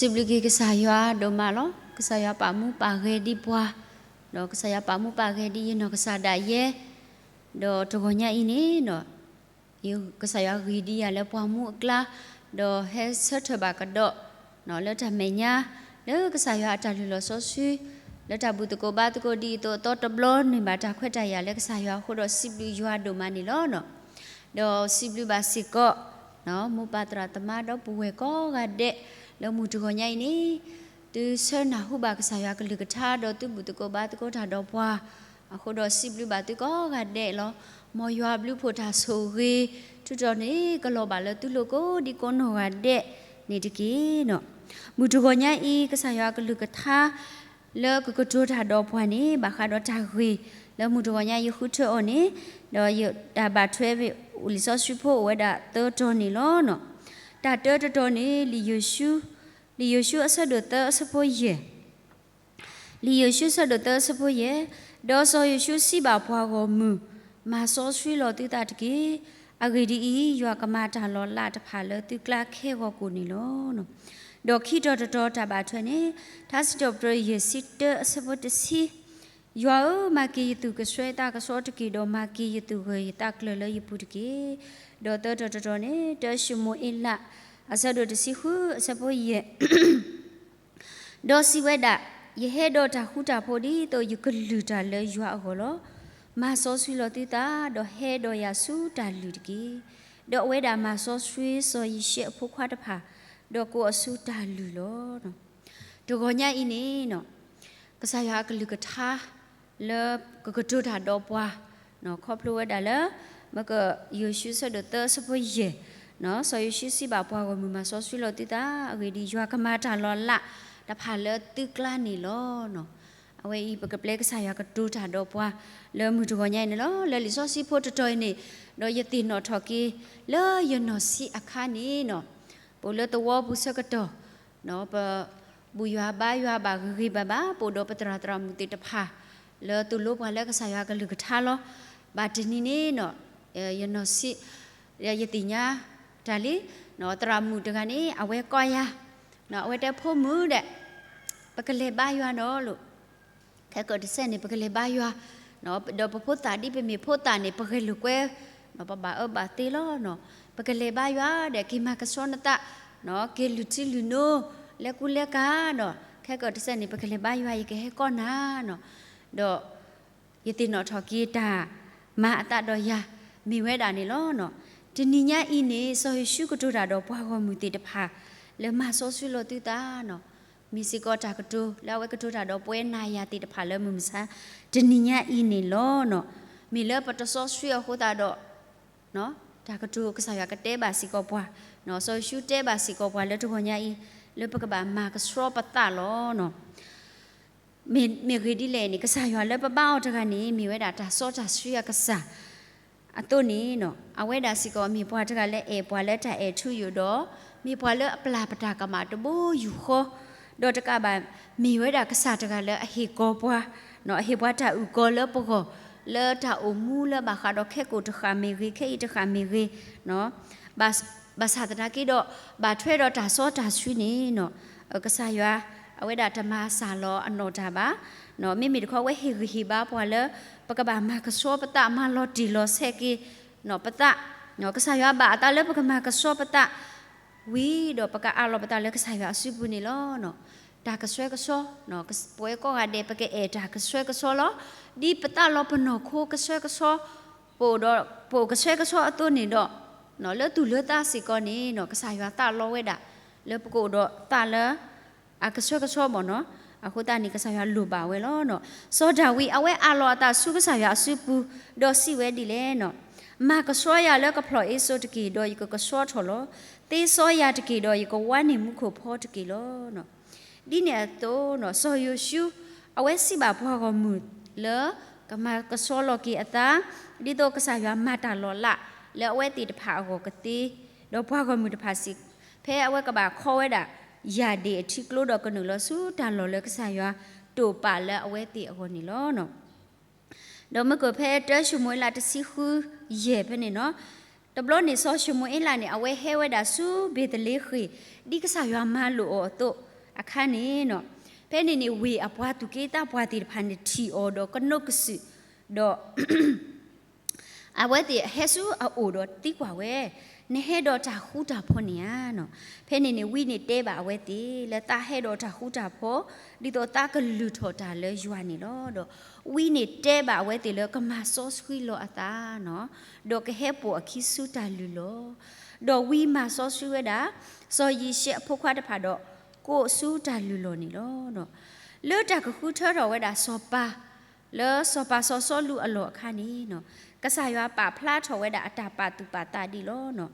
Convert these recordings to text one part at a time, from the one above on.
စံးဘျုးက့ၤကစၢ်ယွၤဒိၣ်မးလီၤ. ကစၢ်ယွၤပာ်မူပာ်ဂဲၤဒံးပှၤ, ဒီးကစၢ်ယွၤပာ်မူပာ်ဂဲၤဒံးယနီၢ်ကစၢ်ဒၣ်ယဲ, ဒီးတဂီၤညါအံၤန့ၣ် ကစၢ်ယွၤဂ့ၤဒံးယၤလၢပှၤမူအကျါ, ဒီးဟဲဆၢထၢၣ်ဘၣ်ကဒီး လၢတၢ်မဲာ်ညါ, လၢကစၢ်ယွၤအတၢ်လုၢ်လီၢ်စီဆှံ, လၢတၢ်ဘူၣ်သကိးဘါသကိးဒ်အသိးအသီတဘျီန့ၣ်ဘၣ်တၢ်ခွဲးတၢ်ယာ်လၢကစၢ်ယွၤအဃိဒီးစံးဘျုးယွၤဒိၣ်မးန့ၣ်လီၤ. ဒီးစံးဘျုးဘၣ်စ့ၢ်ကီး မိၢ်ပၢ်သရၣ်သမါဒီပုၢ်ဝဲၢ်ကိးဂၤဒဲး လၢမုၢ်တဂီၤညါအံၤန့ၣ် သုဆၢနၢ်ဟူဘၣ်ကစၢ်ယွၤကလုၢ်ကထါ ဒီးသုဘူၣ်သကိးဘါသကိးတၢ်ဒီးပှၤ အဃိဒီးစံးဘျုးဘၣ်သုကိးဂၤဒဲးလီၤ. မ်ယွၤအဘျုးဖှိၣ်တၢ်ဆိၣ်ဂ့ၤ ထုးထီၣ်န့ၢ်ကလီၤဘၣ်လၢသုလိၤကိးဒံကိးနီၢ်ဂၤဒဲးန့ၣ်တက့ၢ်. မုၢ်တဂီၤညါအံၤ ကစၢ်ယွၤကလုၢ်ကထါ လၢကကတိၤတၢ်ဒီးပှၤန့ၣ် ဘၣ်ဃးဒီးတၢ်ဂ့ၢ် လၢမုၢ်တဂီၤညါယဃုထၢအီၤန့ၣ်, ဒီးယတၢ်ဘၣ်ထွဲလံာ်စီဆှံဖိအိၣ်ဝဲဒၣ်သၢတီၤန့ၣ်လီၤ. တၢ်တၢတတီၤန့ၣ် လံာ်ယိၤၡူ, လံာ်ယိၤၡူအဆၢဒိၣ်သၢအဆၢဖိယဲၢ် လံာ်ယိၤၡူအဆၢဒိၣ်သၢအဆၢဖိယဲၢ်, ဒီးစီၤယိၤၡူစံးဘၣ်ပှၤဂီၢ်မုၢ်, မၤစီဆှံလီၤသုသးတက့ၢ်. အဂ့ၢ်ဒ်အံၤ, ယွၤကမၤတၢ်လီၤလးတဖၣ်လၢသုကျါခဲဂီၤကိာ်န့ၣ်လီၤ. ဒီးခံတီၤတတီၤတၢ်ဘၣ်ထွဲန့ၣ်, ထါစံးထီၣ်ပတြၢၤယဲၢ်ဆံတၢအဆၢဖိတဆံ, ယွၤဧၢ, မၤက့ၤယသူၣ်ကဆှီသးကဆှီတက့ၢ်, ဒီးမၤက့ၤယသူၣ်ဂၢၢ်ယသးကျၢၤလၢယပူၤတက့ၢ်. ဒီးသၢတီၤတတီၤန့ၣ်, တၢၡမူၤအ့လး အဆၢဒိၣ်တဆံဃုအဆၢဖိယဲၢ် ဒီးစံးဝဲဒၣ်, ယဟဲဒီးတၢ်ဃူတၢ်ဖိးဒ်သိးယကလုၢ်တၢ်လၢယွၤအဂီၢ်လီၤ. မၤစီဆှံလီၤသုသး, ဒီးဟဲဒီးယၤဆူတၢ်လုၢ်တက့ၢ်. ဒီးအဝဲဒၣ်မၤစီဆှံစီၤယံၤၡဲအဖိခွါတဖၣ်, ဒီးကိးအီၤဆူတၢ်လုၢ်လီၤ. တဂီၤညါအံၤန့ၣ်, ကစၢ်ယွၤအကလုၢ်ကထါ လၢကကတိၤတၢ်ဒီးပှၤ, ခီဖျိဝဲဒၣ်လၢ မကယိၤၡူအဆၢဒိၣ်သၢအဆၢဖိယဲၢ်, စီၤယိၤၡူစံးဘၣ်ပှၤဂီၢ်မုၢ်မၤစီဆှံလီၤသုသး, အဂ့ၢ်ဒ်အံၤ, ယွၤကမၤတၢ်လီၤလးတဖၣ်လၢသုကျါန့ၣ်လီၤ. အဝဲအံၤပကပျဲကစၢ်ယွၤကတိၤတၢ်ဒီးပှၤ လၢမုၢ်တဂီၤညါအံၤန့ၣ်လီၤ. လၢလံာ်စီဆှံဖိတတီၤအံၤန့ၣ်, ဒီးယသ့ၣ်နီၣ်ထီၣ်က့ၤ လၢယနီၢ်ဆံးအခါန့ၣ်, ပအိၣ်လၢသဝီပူၤဆၢကတီၢ် ပဘူၣ်ယွၤဘါယွၤဘၣ်ဂ့ၤဂ့ၤဘၣ်ဘၣ်, ပအိၣ်ဒီးပသရၣ်သရၣ်မုၣ်သ့ၣ်တဖၣ် လၢသိၣ်လိပှၤလၢကစၢ်ယွၤကလုၢ်ကထါလီၤ. ဘၣ်တနံၤန့ၣ်, ယနီၢ်ဆံး, ယသ့ၣ်ညါတၢ်လံ, သရၣ်မုၣ်တဂၤန့ၣ် အဝဲကိးယၤ, အဝဲတဲဖိမုၣ်ဒီး, ပကလဲၤဘါယွၤနီၤလိၤ ခဲကတဆဲန့ၣ် ပကလဲၤဘါယွၤ, ဒီးပဖိသၣ်ဒ်ပမ့ၢ်ဖိသၣ်န့ၣ် ပဂဲၤလိာ်ကွဲ, ပဘၣ်အၢဘၣ်သီလီၤ. ပကလဲၤဘါယွၤဒီး က့ၤမၤကဆှီနသး, က့ၤလုၢ်ထံလုၢ်နိ လဲၤကူလဲၤကၤဒီး ခဲကတဆဲန့ၣ် ပကလဲၤဘါယွၤ ယကဟဲကိးနၤနီၤ. ဒီးယသ့ၣ်နီၣ်ထီၣ်က့ၤတၢ်မၤအသးဒီးယၤ မ့ၢ်ဝဲဒၣ်န့ၣ်လီၤ. တနံၤညါအံၤန့ၣ် စီၤယိၤၡူကတိၤတၢ်ဒီးပှၤဂီၢ်မုၢ်သ့ၣ်တဖၣ် လၢမၤစီဆှံလီၤသုသးနီၤ. မ့ၢ်စ့ၢ်ကီးတၢ်ကတိၤလၢအဝဲကတိၤတၢ်ဒီးပဝဲနၤယၤသ့ၣ်တဖၣ်လၢမုၢ်မဆါ တနံၤညါအံၤန့ၣ်လီၤ. မ့ၢ်လၢပတစီဆှံအဃိသတးဒီး တၢ်ကတိၤကစၢ်ယွၤကတဲဘၣ်စ့ၢ်ကီးပှၤ, စီၤယိၤၡူတဲဘၣ်စ့ၢ်ကီးပှၤလၢတဂီၤညါအံၤ လၢပကဘၣ်မၤကဆှီပသးလီၤ. မ့ၢ်ဂ့ၢ်ဒ်လဲၣ်န့ၣ် ကစၢ်ယွၤလၢပဘါအီၤတဂၤန့ၣ် မ့ၢ်ဝဲဒၣ်တၢ်စီတၢ်ဆှံအကစၢ် အသိးန့ၣ် အဝဲဒၣ်စ့ၢ်ကီးမ့ၢ်ပှၤတဂၤလၢအဲၣ်ပှၤလၢတၢ်အဲၣ်ထူယိာ်ဒီး မ့ၢ်ပှၤလၢအပျၢ်ပတၢ်ကမၣ်တဘိယူၢ်ဃီ, ဒီးတကးဘၣ် မ့ၢ်ဝဲဒၣ်ကစၢ်တဂၤလၢအဟ့ၣ်ကီၤပှၤ, အဟ့ၣ်ပှၤတၢ်အုၣ်ကီၤလၢပဂီၢ်, လၢတၢ်အိၣ်မူလၢဘၣ်ဃးဒီးခဲကိာ်တဃၣ်မ့ၢ်ဂ့ၤ, ခဲအံၤတဃၣ်မ့ၢ်ဂ့ၤ, ဘၣ်ဆၣ်သနာ်က့ဒီး ဘၣ်ထွဲဒီးတၢ်စီတၢ်ဆှံန့ၣ် ကစၢ်ယွၤ အဝဲဒၣ်တမၤစၢ်လီၤအနီၢ်တၢ်ဘၣ်. မ့မ့ၢ်တခီဝဲဟ့ၣ်ဂံၢ်ဟ့ၣ်ဘါပှၤလၢ ပကဘၣ်မၤကဆှီပသး မၤလီၤတံၢ်လီၤဆဲးက့ၤပသး, ကစၢ်ယွၤဘၣ်အသးလၢပကမၤကဆှီပသး ဝံၤဒီးပကအးလီၤပသးလၢကစၢ်ယွၤအစုပူၤန့ၣ်လီၤ. တၢ်ကဆှဲကဆှီ, ပဝဲကိးဂၤဒဲး ပကအဲၣ်တၢ်ကဆှဲကဆှီလီၤ. ဒ်ပသးလီၤပနီၢ်ခိကဆှဲကဆှီ, ပအိၣ်ဒီး ပအိၣ်ကဆှဲကဆှီအသိးန့ၣ်ဒီး, လၢသူၣ်လၢသးစ့ၢ်ကီးန့ၣ် ကစၢ်ယွၤသးလီဝဲဒၣ် လၢပကအိၣ်ဒီးသးလၢ အကဆှဲကဆှီမ့ၢ်နီၤ, အဃိသတးန့ၣ် ကစၢ်ယွၤလိၣ်ဘၣ်ဝဲလီၤ. စီၤဒၤဝံးအဝဲအးလီၤအသးဆူကစၢ်ယွၤအစုပူၤ, ဒီးစံးဝဲဒ်လဲၣ်နီၤ, မၤကဆှီယၤလၢကဖျီၣ်အ့စိတက့ၢ်, ဒီးယကကဆှီထီၣ်လီၤ. သ့စီယၤတက့ၢ်, ဒီးယကဝါန့ၢ်မူခိၣ်ဖီတက့ၢ်လီၤ. ဒ်န့ၣ်အသိးနီၤ, စီၤယိၤၡူ အဝဲစံးဘၣ်ပှၤဂီၢ်မုၢ်လၢ ကမၤကဆှီလီၤက့ၤအသး, ဒ်သိးကစၢ်ယွၤမၤတၢ်လီၤလး လၢအဝဲသ့ၣ်တဖၣ်အဂီၢ်ကသ့, ဒီးပှၤဂီၢ်မုၢ်တဖၣ်စံး, ဖဲအဝဲကဘၣ်ခီဝဲဒၣ် ယၢ်ဒ့ၣ်အထံကျိဒီးကနုာ်လီၤဆူတၢ်လီၢ်လၢကစၢ်ယွၤတိာ်ပာ်လၢအဝဲသ့ၣ်အဂီၢ်န့ၣ်လီၤ. ဒီးမ့ၢ်ကွၢ်ဖဲတၢၡမူၤအ့လးတဆံဃုယဲၢ်ဖဲန့ၣ်နီၤ, တဘျီန့ၣ်စီၤၡမူၤအ့လးန့ၣ် အဝဲဟဲဝဲဒၣ်ဆူဘ့းသလ့ဃ့ၣ် ဒ်ကစၢ်ယွၤမၤလိာ်အီၤအသိး, အခါန့ၣ်, ဖဲန့ၣ်န့ၣ် ဝ့ၢ်အပှၤသူၣ်က့သးပှၢ်သ့ၣ်တဖၣ်န့ၣ်ထံၣ်အီၤဒီးကနိးကစုာ်, ဒီး အဝဲသ့ၣ်ဟဲဆူအအိၣ်ဒီးသံကွၢ်ဝဲ, နဟဲဒီးတၢ်ဃူတၢ်ဖိးန့ၣ်ဧါ. ဖဲန့ၣ်န့ၣ် ဝံန့ၣ်တဲဘၣ်အဝဲသ့ၣ်လၢသးဟဲဒီးတၢ်ဃူတၢ်ဖိး, ဒ်သိးသးကလုၢ်ထီၣ်တၢ်လၢယွၤန့ၣ်လီၤ. ဒီးဝံန့ၣ်တဲဘၣ်အဝဲသ့ၣ်လၢကမၤစီဆှံလီၤအသး, ဒီးကဟဲပိာ်အခံဆူတၢ်လုၢ်လီၤ. ဒီးဝံမၤစီဆှံဝဲဒၣ် စီၤယံၤၡဲအဖိခွါတဖၣ်ဒီး ကိးဆူတၢ်လုၢ်လီၤန့ၣ်လီၤ. လၢတၢ်ကဃုထၢထီၣ်ဝဲဒၣ်စီၤပၤ လၢစီၤပၤစီၤစီလူးအလီၢ်အခါန့ၣ်, ကစၢ်ယွၤပာ်ဖျါထီၣ်ဝဲဒၣ်အတၢ်ပာ်သူၣ်ပာ်သးဒ်လီၤ.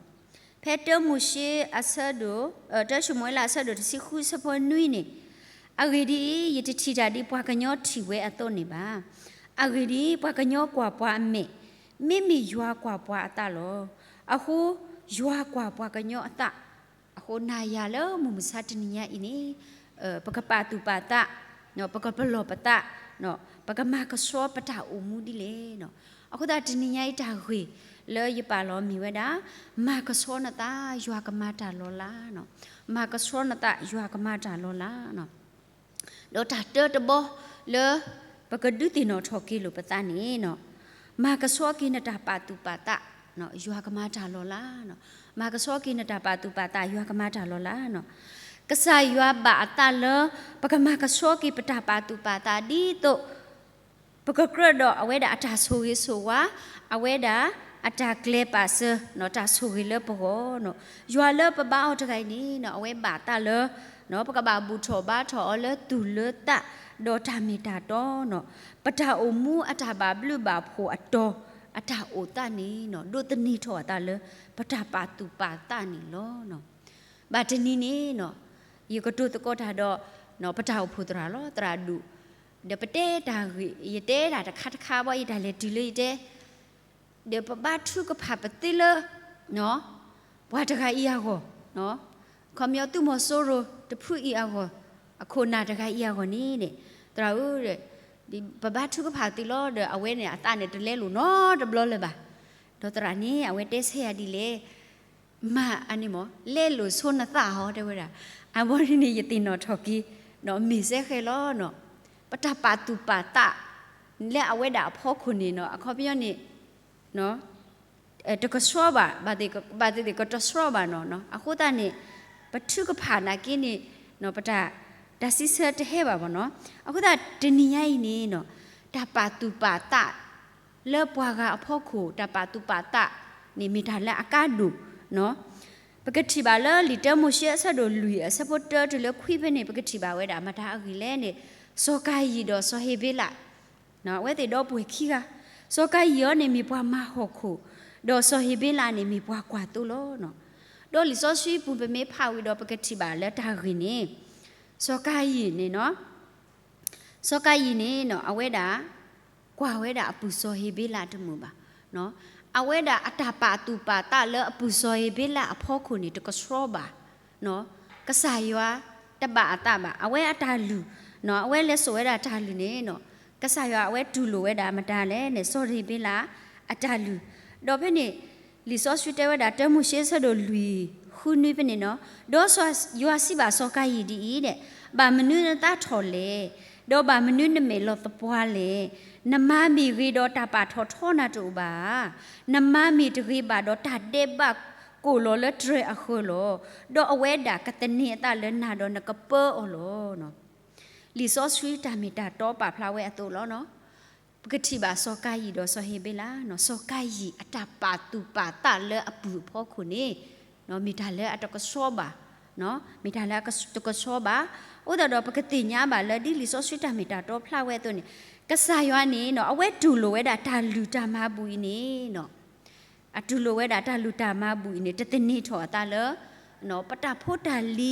ဖဲတၢမိၤၡ့အဆၢဒိၣ်, တၢၡမူၤအ့လးအဆၢဒိၣ်တဆံဃုဆၢဖိနွံန့ၣ်, အဂ့ၢ်ဒ်အံၤ, ယတထံၣ်တၢ်ဒ်ပှၤကညီထံၣ်ဝဲအသိးန့ၣ်ဘၣ်. အဂ့ၢ်ဒ်အံၤ, ပှၤကညီကွၢ်ပှၤအမဲာ်, မ့မ့ၢ်ယွၤကွၢ်ပှၤအသးလီၤ. အဃိ, ယွၤကွၢ်ပှၤကညီအသး အဃိနၤယၤလၢမုၢ်မဆါတနံၤညါအံၤန့ၣ်, ပကပာ်သူၣ်ပာ်သး, ပကပလီၢ်ပသး, ပကမၤကဆှီပတၢ်အိၣ်မူဒ်လဲၣ်. အဃိသတးတနံၤညါအံၤတၢ်ဂ့ၢ်လၢယပာ်လီၤမ့ၢ်ဝဲဒၣ်, မၤကဆှီနသး ယွၤကမၤတၢ်လီၤလး, မၤကဆှီနသး ယွၤကမၤတၢ်လီၤလး. ဒီးတၢ်တၢတဘီလၢ ပကဒုးသ့ၣ်နီၣ်ထီၣ်က့ၤလိာ်ပသးန့ၣ်, မၤကဆှီက့ၤနတၢ်ပာ်သူၣ်ပာ်သး, ယွၤကမၤတၢ်လီၤလး. မၤကဆှီက့ၤနတၢ်ပာ်သူၣ်ပာ်သး ယွၤကမၤတၢ်လီၤလး. ကစၢ်ယွၤဘၣ်အသးလၢ ပကမၤကဆှီက့ၤပတၢ်ပာ်သူၣ်ပာ်သးဒ်သိး ပကကြၢးဒီးအဝဲဒၣ်အတၢ်ဆိၣ်ဂ့ၤဆိၣ်ဝါ, အဝဲဒၣ်အတၢ်ကျဲၤပာ်စၢၤ, တၢ်ဆိၣ်ဂ့ၤလၢပဂီၢ်. ယွၤလၢပဘါအီၤတဂၤအံၤန့ၣ် အဝဲဘၣ်အသးလၢ ပကဘၣ်ဘူၣ်ထီၣ်ဘါထီၣ်အီၤလၢသူၣ်လၢသး, ဒီးတၢ်မ့ၢ်တၢ်တီ, ပတၢ်အိၣ်မူအတၢ်ဘၣ်ဘျုးဘၣ်ဖှိၣ်အတီၤ, အတၢ်အိၣ်သးန့ၣ် ဒိးသန့ၤထီၣ်အသးလၢ ပတၢ်ပာ်သူၣ်ပာ်သးန့ၣ်လီၤ. ဘၣ်တနံၤန့ၣ် ယကတိၤသကိးတၢ်ဒီး ပတၢ်အိၣ်ဖှိၣ်သရၣ်လီၤ, သရၣ်ဒိၣ်, ဒီးပတဲတၢ်ဂ့ၢ်, ယတဲတၢ်တခါတခါဘၣ်, ယတၢ်လဲၤတုၤလၢယတဲ, ဒီးပဘါထုကဖၣ်ပသ့လၢ ပှၤတဂၤအံၤအဂီၢ်, ခီပညီသုးမီၤစိရိၤတဖုအံၤအဂီၢ်, အခိၣ်နၢ်တဂၤအံၤအဂီၢ်န့ၣ်, သရၣ်ဧၢ, ပဘါထုကဖၣ်သုလီၤဒီး အဝဲန့ၣ်အသးန့ၣ်တလဲလိာ်နီတဘျီလၢၤဘၣ်. ဒီးသရၣ်န့ၣ် အဝဲတဲဆၢယၤဒ်လဲၣ်, မၤအန့ၣ်မ့ၢ် လဲလိာ်ဆိနသးဟီ တဲဝဲဒၣ်. အဝဲန့ၣ်န့ၣ် ယသ့ၣ်နီၣ်ထီၣ်က့ၤ ဒီးမ့ၢ်စဲဃဲလီၤ. ပတၢ်ပာ်သူၣ်ပာ်သး လၢအဝဲဒၣ်အဖီခိၣ်န့ၣ် အခီပညီန့ၣ် တကဆှီဘၣ်, ဘၣ်သ့ၣ်သ့ၣ်ကတဆှီဘၣ်နီၤ. အဃိသတးန့ၣ် ပထုကဖၣ်နာ်က့န့ၣ် ပတၢ်, တၢ်စံးဆၢတဟဲဘၣ်ဘၣ်နီၤ. အဃိသတးတနံၤညါအံၤန့ၣ် တၢ်ပာ်သူၣ်ပာ်သး လၢပှၤဂၤအဖီခိၣ် တၢ်ပာ်သူၣ်ပာ်သးန့ၣ် မ့ၢ်တၢ်လၢအကါဒိၣ်. ပကထံၣ်ဘၣ်လၢလံာ်တၢမိၤၡ့အဆၢဒိၣ်လွံၢ်အဆၢဖိတၢတုၤလၢခွံဖဲန့ၣ် ပကထံၣ်ဘၣ်ဝဲဒၣ် မတၤအဂ့ၢ်လဲၣ်န့ၣ်, စီၤကၤယံၣ်ဒီးစီၤဟ့းဘ့လး, အဝဲသ့ၣ်ဒီပုၢ်ဝဲၢ်ခံဂၤ, စီၤကၤယံၣ်အံၤန့ၣ်မ့ၢ်ပှၤမၤဟီၣ်ခိၣ်, ဒီးစီၤဟ့းဘ့လးန့ၣ်မ့ၢ်ပှၤကွၢ်သိလီၤ. ဒီးလံာ်စီဆှံပူၤပမ့ၢ်ဖးဝံၤဒီး ပကထံၣ်ဘၣ်လၢတၢ်ဂ့ၢ်န့ၣ်, စီၤကၤယံၣ်န့ၣ် စီၤကၤယံၣ်န့ၣ် အဝဲဒၣ် ကွၢ်ဝဲဒၣ်အပုၢ်စီၤဟ့းဘ့လးတမုာ်ဘၣ်. အဝဲဒၣ်အတၢ်ပာ်သူၣ်ပာ်သးလၢအပုၢ်စီၤဟ့းဘ့လးအဖီခိၣ်န့ၣ် တကဆှီဘၣ်. ကစၢ်ယွၤတဘၣ်အသးဘၣ်. အဝဲအတၢ်လုၢ်, အဝဲလဲၤစိာ်ဝဲဒၣ်တၢ်လုၢ်န့ၣ်, ကစၢ်ယွၤအဝဲတူၢ်လိာ်ဝဲဒၣ်မတၤလဲၣ်န့ၣ် စီၤဟ့းဘ့လးအတၢ်လုၢ်. ဒီးဖဲန့ၣ် လံာ်စီဆှံတဲဝဲဒၣ် တၢမိၤၡ့အဆၢဒိၣ်လွံၢ် ဃုနွံဖဲန့ၣ်နီၤ, ဒီးယွၤစံးဘၣ်စီၤကၤယံၣ်ဒ်အံၤ, ဘၣ်မနုၤနသးထီၣ်လဲၣ်, ဒီးဘၣ်မနုၤနမဲာ်လီၤသပှၢ်လဲၣ်. နမၤမ့ၢ်ဂ့ၤဒီးတၢ်ပာ်ထီၣ်ထီနၤတအိၣ်ဘၣ်ဧါ. နမၤမ့ၢ်တဂ့ၤဘၣ်ဒီးတၢ်ဒဲးဘးကိၣ်လီၤလၢတြဲၤအဃၢၤလီၤ. ဒီးအဝဲဒၣ်ကသန့ၤအသးလၢနၤဒီးနကပၢအီၤလီၤ. လံာ်စီဆှံတၢ်မ့ၢ်တၢ်တီပာ်ဖျါဝဲအသိးလီၤ. ပကထံၣ်ဘၣ်စီၤကၤယံၣ်ဒီးစီၤဟ့းဘ့လး, စီၤကၤယံၣ်အတၢ်ပာ်သူၣ်ပာ်သးလၢအပုၢ်အဖီခိၣ်န့ၣ် မ့ၢ်တၢ်လၢအတကဆှီဘၣ်, မ့ၢ်တၢ်လၢအတကဆှီဘၣ်. အဃိသတးဒီးပကသ့ၣ်ညါဘၣ်လၢဒ်လံာ်စီဆှံတၢ်မ့ၢ်တၢ်တီဖျါဝဲအသိးန့ၣ်, ကစၢ်ယွၤန့ၣ် အဝဲတူၢ်လိာ်ဝဲဒၣ်တၢ်လုၢ်တၢ်မၤဘူၣ်အံၤန့ၣ် အတူၢ်လိာ်ဝဲဒၣ်တၢ်လုၢ်တၢ်မၤဘူၣ်အံၤန့ၣ် တသန့ၤထီၣ်အသးလၢ ပတၢ်ဖိတၢ်လံ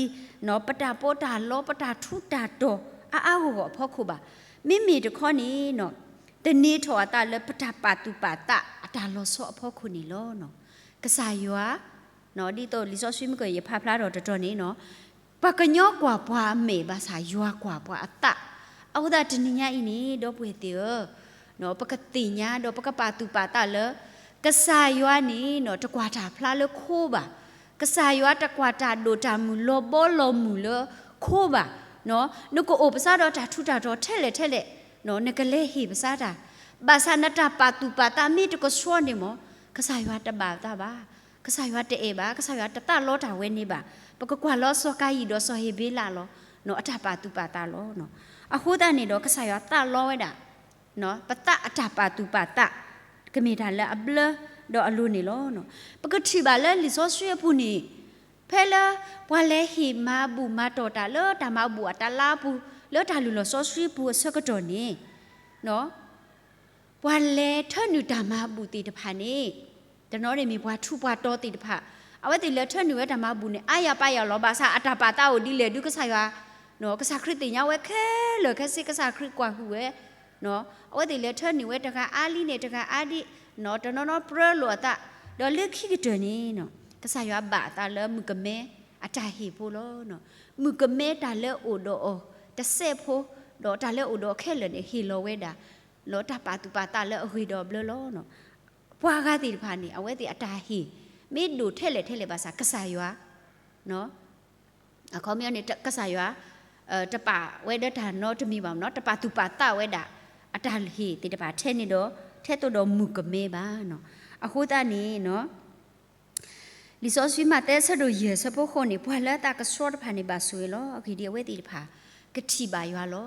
ၤ, ပတၢ်ပီးတၢ်လီ, ပတၢ်ထူးတၢ်တီၤ အါအါဂီၢ်ဂီၢ်အဖီခိၣ်ဘၣ်. မ့မ့ၢ်တခီန့ၣ် သန့ၤထီၣ်အသးလၢပတၢ်ပာ်သူၣ်ပာ်သးအတၢ်လီၤဆီအဖီခိၣ်န့ၣ်လီၤ. ကစၢ်ယွၤ ဒ်သိးလံာ်စီဆှံမုၢ်ကယဖးဖျါထီၣ်တတီၤန့ၣ် ပှၤကညီကွၢ်ပှၤအမဲာ်ဘၣ်ဆၣ် ယွၤကွၢ်ပှၤအသး. အဃိသတးတနံၤညါအံၤန့ၣ် ဒီပုၢ်ဝဲၢ်သ့ၣ်ဧၢ, ပကသ့ၣ်ညါဒီးပကပာ်သူၣ်ပာ်သးလၢ ကစၢ်ယွၤန့ၣ် တကွၢ်တၢ်ဖျါလၢခိဘၣ်. ကစၢ်ယွၤတကွၢ်တၢ်ဒိၣ်တၢ်မုၢ်လီၤဘီလီၤမုၢ်လၢခိဘၣ်. နကအိၣ်ပစၢဒီးတၢ်ထူးတၢ်တီၤထဲလဲၣ်ထဲလဲၣ်, နကလဲၤဟ့ၣ်ပစၢတၢ်, ဘၣ်ဆၣ်နတၢ်ပာ်သူၣ်ပာ်သးမ့ၢ်တကဆှီန့ၣ်မ့ၢ် ကစၢ်ယွၤတဘၣ်သးဘၣ်, ကစၢ်ယွၤတအဲၣ်ဘၣ်, ကစၢ်ယွၤတသးလီတၢ်ဝဲန့ၣ်ဘၣ်. ပကကွၢ်လီၤစီၤကၤယံၣ်ဒီးစီၤဟ့းဘ့လးလီၤ, အတၢ်ပာ်သူၣ်ပာ်သးလီၤ. အဃိသတးန့ၣ်ဒီး ကစၢ်ယွၤသးလီဝဲဒၣ် ပသးအတၢ်ပာ်သူၣ်ပာ်သး ကမ့ၢ်တၢ်လၢအဘျၢဒီးအလိၤန့ၣ်လီၤ. ပကထံၣ်ဘၣ်လၢလံာ်စီဆှံအပူၤန့ၣ်, ဖဲလၢပှၤလဲၤဟ့ၣ်မၤဘူၣ်မၤတီၢ်တၢ်လၢတၢ်မၤဘူၣ်အတၢ်လါပူၤ လၢတၢ်လုၢ်လီၢ်စီဆှံပူၤအဆၢကတီၢ်န့ၣ် ပှၤလဲၤထၢနုာ်တၢ်မၤဘူၣ်သ့ၣ်တဖၣ်န့ၣ်, တနီၤန့ၣ်မ့ၢ်ပှၤထူးပှၤတီၤသ့ၣ်တဖၣ်, အဝဲသ့ၣ်လဲၤထၢနုာ်ဝဲတၢ်မၤဘူၣ်န့ၣ် အါယၤပါယၤလီၤ. ဘၣ်ဆၣ်အတၢ်ပာ်သးအိၣ်ဒ်လဲၣ်ဒုး ကစၢ်ယွၤ, ကစၢ်ခရံာ်သ့ၣ်ညါဝဲခဲလၢာ်ခဲဆ့ ကစၢ်ခရံာ်ကွၢ်ဟုၣ်ဝဲ, အဝဲသ့ၣ်လဲၤထၢနုာ်ဝဲတဂၤအါလံန့ၣ် တဂၤအါဒံး, တနီၤနီၤပြၢလိာ်အသး, ဒီးလၢခံကတၢၢ်န့ၣ် ကစၢ်ယွၤဘၣ်အသးလၢမုၣ်ကမဲအတၢ်ဟ့ၣ်ဖိလီၤ. မုၣ်ကမဲတၢ်လၢအိၣ်ဒီးအီၤတစဲးဖိ, ဒီးတၢ်လၢအိၣ်ဒီးအီၤခဲလၢာ်န့ၣ် ဟ့ၣ်လီၤဝဲဒၣ် လီၤတၢ်ပာ်သူၣ်ပာ်သးလၢအဂ့ၤဒီးအဘျၢလီၤ. ပှၤဂၤသ့ၣ်တဖၣ်န့ၣ် အဝဲသ့ၣ်အတၢ်ဟ့ၣ် မ့ၢ်ဒိၣ်ထဲလဲၣ်ထဲလဲၣ်ဘၣ်ဆၣ် ကစၢ်ယွၤ, အခီပညီန့ၣ် ကစၢ်ယွၤ တပာ်ဝဲဒၣ်တၢ်နီတမံၤဘၣ်မနီၤ, တပာ်သူၣ်ပာ်သးဝဲဒၣ် အတၢ်ဟ့ၣ်သ့ၣ်တဖၣ်ထဲန့ၣ်ဒီး ထဲသိးဒီးမုၣ်ကမဲဘၣ်. အဃိသတးန့ၣ် လံာ်စီဆှံမးသဲအဆၢဒိၣ်ယဲၢ်အဆၢဖိဃိးန့ၣ် ပှၤလၢအသးကဆှီတဖၣ်န့ၣ် ဘၣ်ဆိၣ်ဂ့ၤလီၤ. အဂ့ၢ်ဒ်အံၤ, အဝဲသ့ၣ်တဖၣ် ကထံၣ်ဘၣ်ယွၤလီၤ.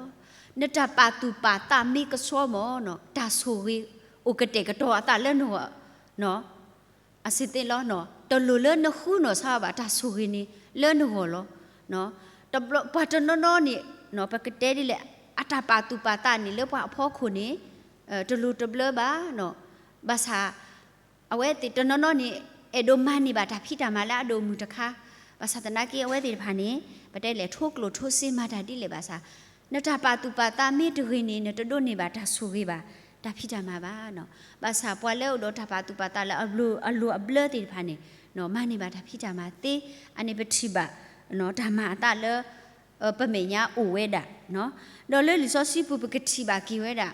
နတၢ်ပာ်သူၣ်ပာ်သးမ့ၢ်ကဆှီမ့ၢ် တၢ်ဆိၣ်ဂ့ၤအိၣ်ကတဲာ်ကတီၤအသးလၢနဂီၢ် အစ့သ့လီၤ. တလိၣ်လၢနဃုနီၢ်ဆါဘၣ် တၢ်ဆိၣ်ဂ့ၤန့ၣ်လၢနဂီၢ်လီၤ. ပှၤတနီၤနီၤန့ၣ် ပကတဲဒ်လဲၣ်, အတၢ်ပာ်သူၣ်ပာ်သးန့ၣ်လၢပှၤအဖီခိၣ်န့ၣ် တလိၣ်တဘျၢဘၣ်. ဘၣ်ဆၣ် အဝဲသ့ၣ်တနီၤနီၤန့ၣ် အဲၣ်ဒိးမၤန့ၢ်ဘၣ်တၢ်ဖံးတၢ်မၤလၢအဒိၣ်မုၢ်တခါ, ဘၣ်ဆၣ်သနာ်က့အဝဲသ့ၣ်တဖၣ်န့ၣ် ပတဲလဲၣ်ထိကျိၣ်ထိစ့မၤတၢ်ဒ်လဲၣ်ဘၣ်ဆၣ်, နတၢ်ပာ်သူၣ်ပာ်သးမ့ၢ်တဂ့ၤန့ၣ် နတဒိးန့ၢ်ဘၣ်တၢ်ဆိၣ်ဂ့ၤဘၣ် တၢ်ဖံးတၢ်မၤဘၣ်. ဘၣ်ဆၣ်ပှၤလၢအအိၣ်ဒီးတၢ်ပာ်သူၣ်ပာ်သးလၢအလိၤအဘျၢသ့ၣ်တဖၣ်န့ၣ် မၤန့ၢ်ဘၣ်တၢ်ဖံးတၢ်မၤသ့, အန့ၣ်ပထံၣ်ဘၣ် တၢ်မၤအသးလၢ ပမဲာ်ညါအိၣ်ဝဲဒၣ်, ဒီးလၢလံာ်စီဆှံပူၤပကထံၣ်ဘၣ်က့ၤဝဲဒၣ်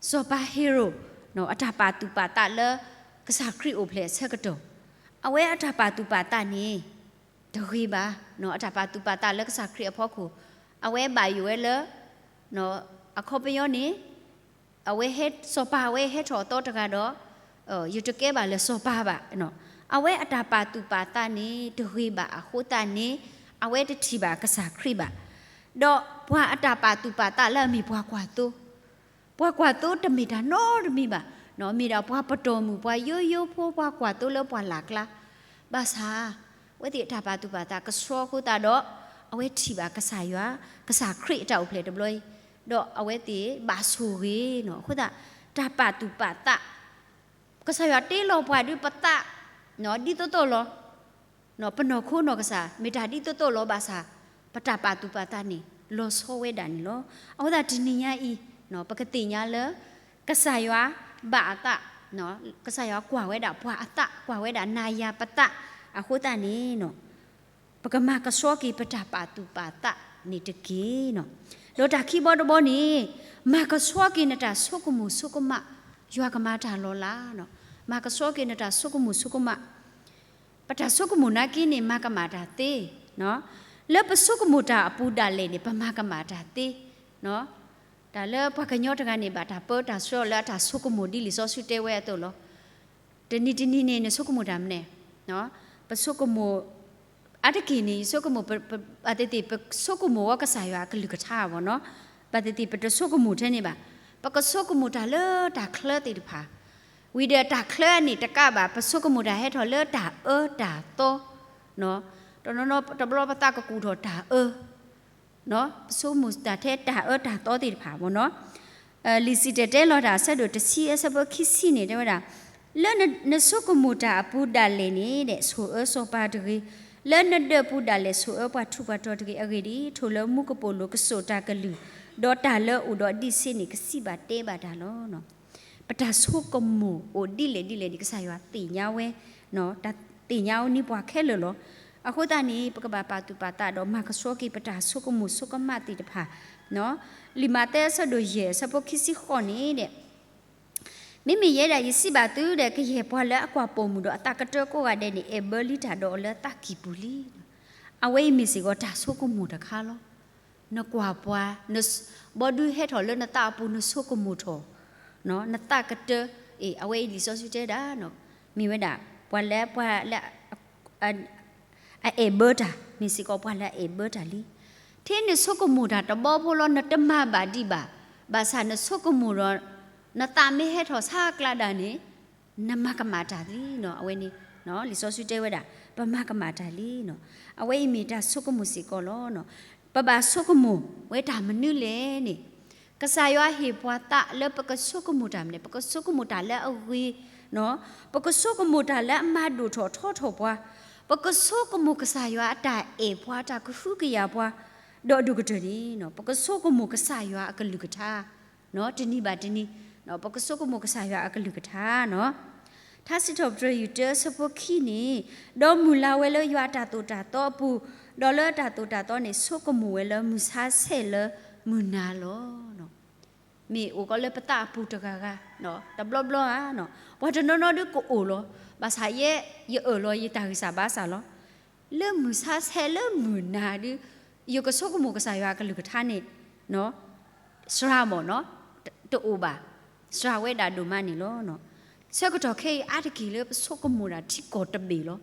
စီၤပၤဟ့ရိၣ် အတၢ်ပာ်သူၣ်ပာ်သးလၢ ကစၢ်ခရံာ်အိၣ်ဖျဲၣ်အဆၢကတီၢ်, အဝဲအတၢ်ပာ်သူၣ်ပာ်သးန့ၣ် တဂ့ၤဘၣ်, အတၢ်ပာ်သူၣ်ပာ်သးလၢကစၢ်ခရံာ်အဖီခိၣ်, အဝဲဘၣ်ယိၣ်ဝဲလၢ အခီပညီန့ၣ် အဝဲ စီၤပၤအဝဲဟဲထီၣ်အသီတဂၤဒီး ယတကဲဘၣ်လၢစီၤပၤဘၣ်. အဝဲအတၢ်ပာ်သူၣ်ပာ်သးန့ၣ် တဂ့ၤဘၣ်အဃိသတးန့ၣ် အဝဲတထံၣ်ဘၣ်ကစၢ်ခရံာ်ဘၣ်. ဒီးပှၤအတၢ်ပာ်သူၣ်ပာ်သးလၢအမ့ၢ်ပှၤကွၢ်သိ, ပှၤကွၢ်သိတမ့ၢ်တၢ်နီတမံၤဘၣ်, မ့ၢ်ဒၣ်ပှၤပတီၢ်မုၢ် ပှၤယိယိဖိ ပှၤကွၢ်သိလၢပှၤလၢ်ကျါ, ဘၣ်ဆၣ် အဝဲသ့ၣ်အတၢ်ပာ်သူၣ်ပာ်သးကဆှီအဃိသတးဒီး အဝဲထံၣ်ဘၣ်ကစၢ်ယွၤ, ကစၢ်ခရံာ်အတၢ်အိၣ်ဖျဲၣ်တဘျီအံၤ, ဒီးအဝဲသ့ၣ်ဘၣ်ဆိၣ်ဂ့ၤနီၤ. အဃိသတး တၢ်ပာ်သူၣ်ပာ်သး ကစၢ်ယွၤတ့လီၤပှၤဒုးပသး ဒ်သိးသိးလီၤ. ပနီၢ်ခိနီၢ်ကစၢ် မ့ၢ်တၢ်ဒ်သိးသိးလီၤဘၣ်ဆၣ် ပတၢ်ပာ်သူၣ်ပာ်သးန့ၣ် လီၤဆီဝဲဒၣ်န့ၣ်လီၤ. အဃိသတးတနံၤညါအံၤ ပကသ့ၣ်ညါလၢ ကစၢ်ယွၤဘၣ်အသး, ကစၢ်ယွၤကွၢ်ဝဲဒၣ်ပှၤအသး ကွၢ်ဝဲဒၣ်နၤယၤပသး အဃိသတးန့ၣ် ပကမၤကဆှီက့ၤပတၢ်ပာ်သူၣ်ပာ်သးန့ၣ်တက့ၢ်. ဒီးတၢ်ခံဘီတဘီန့ၣ် မၤကဆှီက့ၤနတၢ်ဆိကမိၣ်ဆိကမး ယွၤကမၤတၢ်လီၤလး. မၤကဆှီက့ၤနတၢ်ဆိကမိၣ်ဆိကမး ပတၢ်ဆိကမိၣ်နာ်က့န့ၣ် မၤကမၣ်တၢ်သ့, လၢပဆိကမိၣ်တၢ်အပူၤဒၣ်လဲာ်န့ၣ် ပမၤကမၣ်တၢ်သ့. တၢ်လၢပှၤကညီတဂၤန့ၣ် ဘၣ်တၢ်ပၢတၢ်ဆှၢလၢအတၢ်ဆိကမိၣ်ဒ်လံာ်စီဆှံတဲဝဲအသိးလီၤ. တနံၤတနံၤန့ၣ် နဆိကမိၣ်တၢ်မနုၤလဲၣ်, ပဆိကမိၣ် အါတက့ၢ်န့ၣ် ယဆိကမိၣ် ပ ပ အသ့ၣ်သ့ၣ် ပဆိကမိၣ်ဝဲကစၢ်ယွၤအကလုၢ်ကထါဘၣ်နီၤ, ဘၣ်သ့ၣ်သ့ၣ် ပတဆိကမိၣ်ထဲန့ၣ်ဘၣ်. ပကဆိကမိၣ်တၢ်လၢတၢ်ချၢသ့ၣ်တဖၣ်, ဝံၤဒီးတၢ်ချၢန့ၣ်တကးဘၣ် ပဆိကမိၣ်တၢ်ဟဲထီၣ်လၢတၢ်အၢတၢ်သီ, တနီၤနီၤတဘျီပသးကကူၣ်ထီၣ်တၢ်အၢ ပဆိကမိၣ်တၢ်ထဲတၢ်အၢတၢ်သီသ့ၣ်တဖၣ်ဘၣ်နီၤ. လံာ်စံၣ်တဲၤတဲလီၤတၢ် အဆၢဒိၣ်တဆံ အဆၢဖိခံဆံန့ၣ် တဲဝဲဒၣ်, လၢနဆိကမိၣ်တၢ်အပူၤဒၣ်လဲာ်န့ၣ်ဒီး ဆိၣ်အၢစီၤပၤတဂ့ၤ, လၢနဒၢးပူၤဒၣ်လဲာ် ဆိၣ်အၢပှၤထူးပှၤတီၤတဂ့ၤ. အဂ့ၢ်ဒ်အံၤ, ထိၣ်လၢမူကပိာ်လိၤ ကစိာ်တၢ်ကလုၢ်, ဒီးတၢ်လၢအိၣ်ဒီးဒံးဆ့န့ၣ် ကစံးဘၣ်တဲဘၣ်တၢ်လီၤ. ပတၢ်ဆိကမိၣ်အိၣ်ဒ်လဲၣ်ဒ်လဲၣ်န့ၣ် ကစၢ်ယွၤသ့ၣ်ညါဝဲ, တၢ်သ့ၣ်ညါဝဲန့ၢ်ပှၤခဲလၢာ်လီၤ. အဃိသတးန့ၣ် ပကဘၣ်ပာ်သူၣ်ပာ်သးဒီး မၤကဆှီက့ၤပတၢ်ဆိကမိၣ်ဆိကမးသ့ၣ်တဖၣ်, လံာ်မးသဲအဆၢဒိၣ်ယဲၢ် အဆၢဖိခံဆံဃိးန့ၣ်ဒီး မ့မ့ၢ်ယဲဒၣ် ယစံးဘၣ်သုဒီး ကယဲၢ်ပှၤလၢအကွၢ်ပိာ်မုၣ်ဒီးအသးကတၢၢ်ကိးဂၤဒဲးန့ၣ် အဲၣ်ဘၢလံတၢ်ဒီးအီၤလၢသးကံၢ်ပူၤလံ. အဝဲအံၤမ့ၢ်စ့ၢ်ကီးတၢ်ဆိကမိၣ်တခါလီၤ. နကွၢ်ပှၤ, ဘီဒုးဟဲထီၣ်လၢနသးအပူၤ နဆိကမိၣ်ထီၣ်, နသးကတၢၢ်, အဝဲအံၤလံာ်စီဆှံတဲဒၣ်, မ့ၢ်ဝဲဒၣ် ပှၤလၢပှၤလၢ အအဲၣ်ဘၢတၢ်, မ့ၢ်စ့ၢ်ကီးပှၤလၢအအဲၣ်ဘၢတၢ်လံ. ထဲနဆိကမိၣ်တၢ်တဘီဖိလီၤ နတမၤဘၣ်ဒံးဘၣ်, ဘၣ်ဆၣ်နဆိကမိၣ်ဒီး နသးမ့ၢ်ဟဲထီၣ်ဆါကျါဒၣ်န့ၣ် နမၤကမၣ်တၢ်လံနီၤ. အဝဲန့ၣ် လံာ်စီဆှံတဲဝဲဒၣ် ပမၤကမၣ်တၢ်လံနီၤ. အဝဲအံၤမ့ၢ်တၢ်ဆိကမိၣ်စ့ၢ်ကီးလီၤ. ပဘၣ်ဆိကမိၣ်ဝဲတၢ်မနုၤလဲၣ်န့ၣ်, ကစၢ်ယွၤဟ့ၣ်ပှၤသးလၢပကဆိကမိၣ်တၢ်မနုၤလဲၣ်, ပကဆိကမိၣ်တၢ်လၢအဂ့ၤ, ပကဆိကမိၣ်တၢ်လၢအမၤဒိၣ်ထီၣ်ထီထီၣ်ပှၤ, ပကဆိကမိၣ်ကစၢ်ယွၤအတၢ်အဲၣ်ပှၤ တၢ်ကဟုကယာ်ပှၤ, ဒီးအဒိၣ်ကတၢၢ်န့ၣ် ပကဆိကမိၣ်ကစၢ်ယွၤအကလုၢ်ကထါ တနံၤဘၣ်တနံၤ, ပကဆိကမိၣ်ကစၢ်ယွၤအကလုၢ်ကထါနီၤ. ထါစံးထီၣ်ပတြၢၤ ယူၢ်တၢ အဆၢဖိခံန့ၣ်, ဒီးမုၢ်လၢ်ဝဲလၢယွၤအတၢ်သိၣ်တၢ်သီအပူၤ, ဒီးလၢအတၢ်သိၣ်တၢ်သီန့ၣ် ဆိကမိၣ်ဝဲလၢမုၢ်ဆါဆဲးလၢမုၢ်နၤလီၤ. မ့ၢ်အိၣ်ကီးလၢပသးအပူၤတဂၤဂၤ, တဘျီဘျီဧါ, ပှၤတနီၤနီၤဒုးကအိၣ်လီၤ, ဘၣ်ဆၣ်ယဲယအၢၣ်လီၤယတၢ်ဂံၢ်စၢ်ဘါစၢ်လီၤ. လၢမုၢ်ဆါဆဲးလၢမုၢ်နၤဒုး ယကဆိကမိၣ်ကစၢ်ယွၤအကလုၢ်ကထါန့ၣ် စှၤမ့ၢ်နီၤ, တအိၣ်ဘၣ်, စှၤဝဲဒၣ်ဒိၣ်မးန့ၣ်လီၤ. ဆၢကတီၢ်ခဲအံၤအါတက့ၢ်လၢပဆိကမိၣ်ဒၣ်ထံကီၢ်တဘ့ၣ်လီ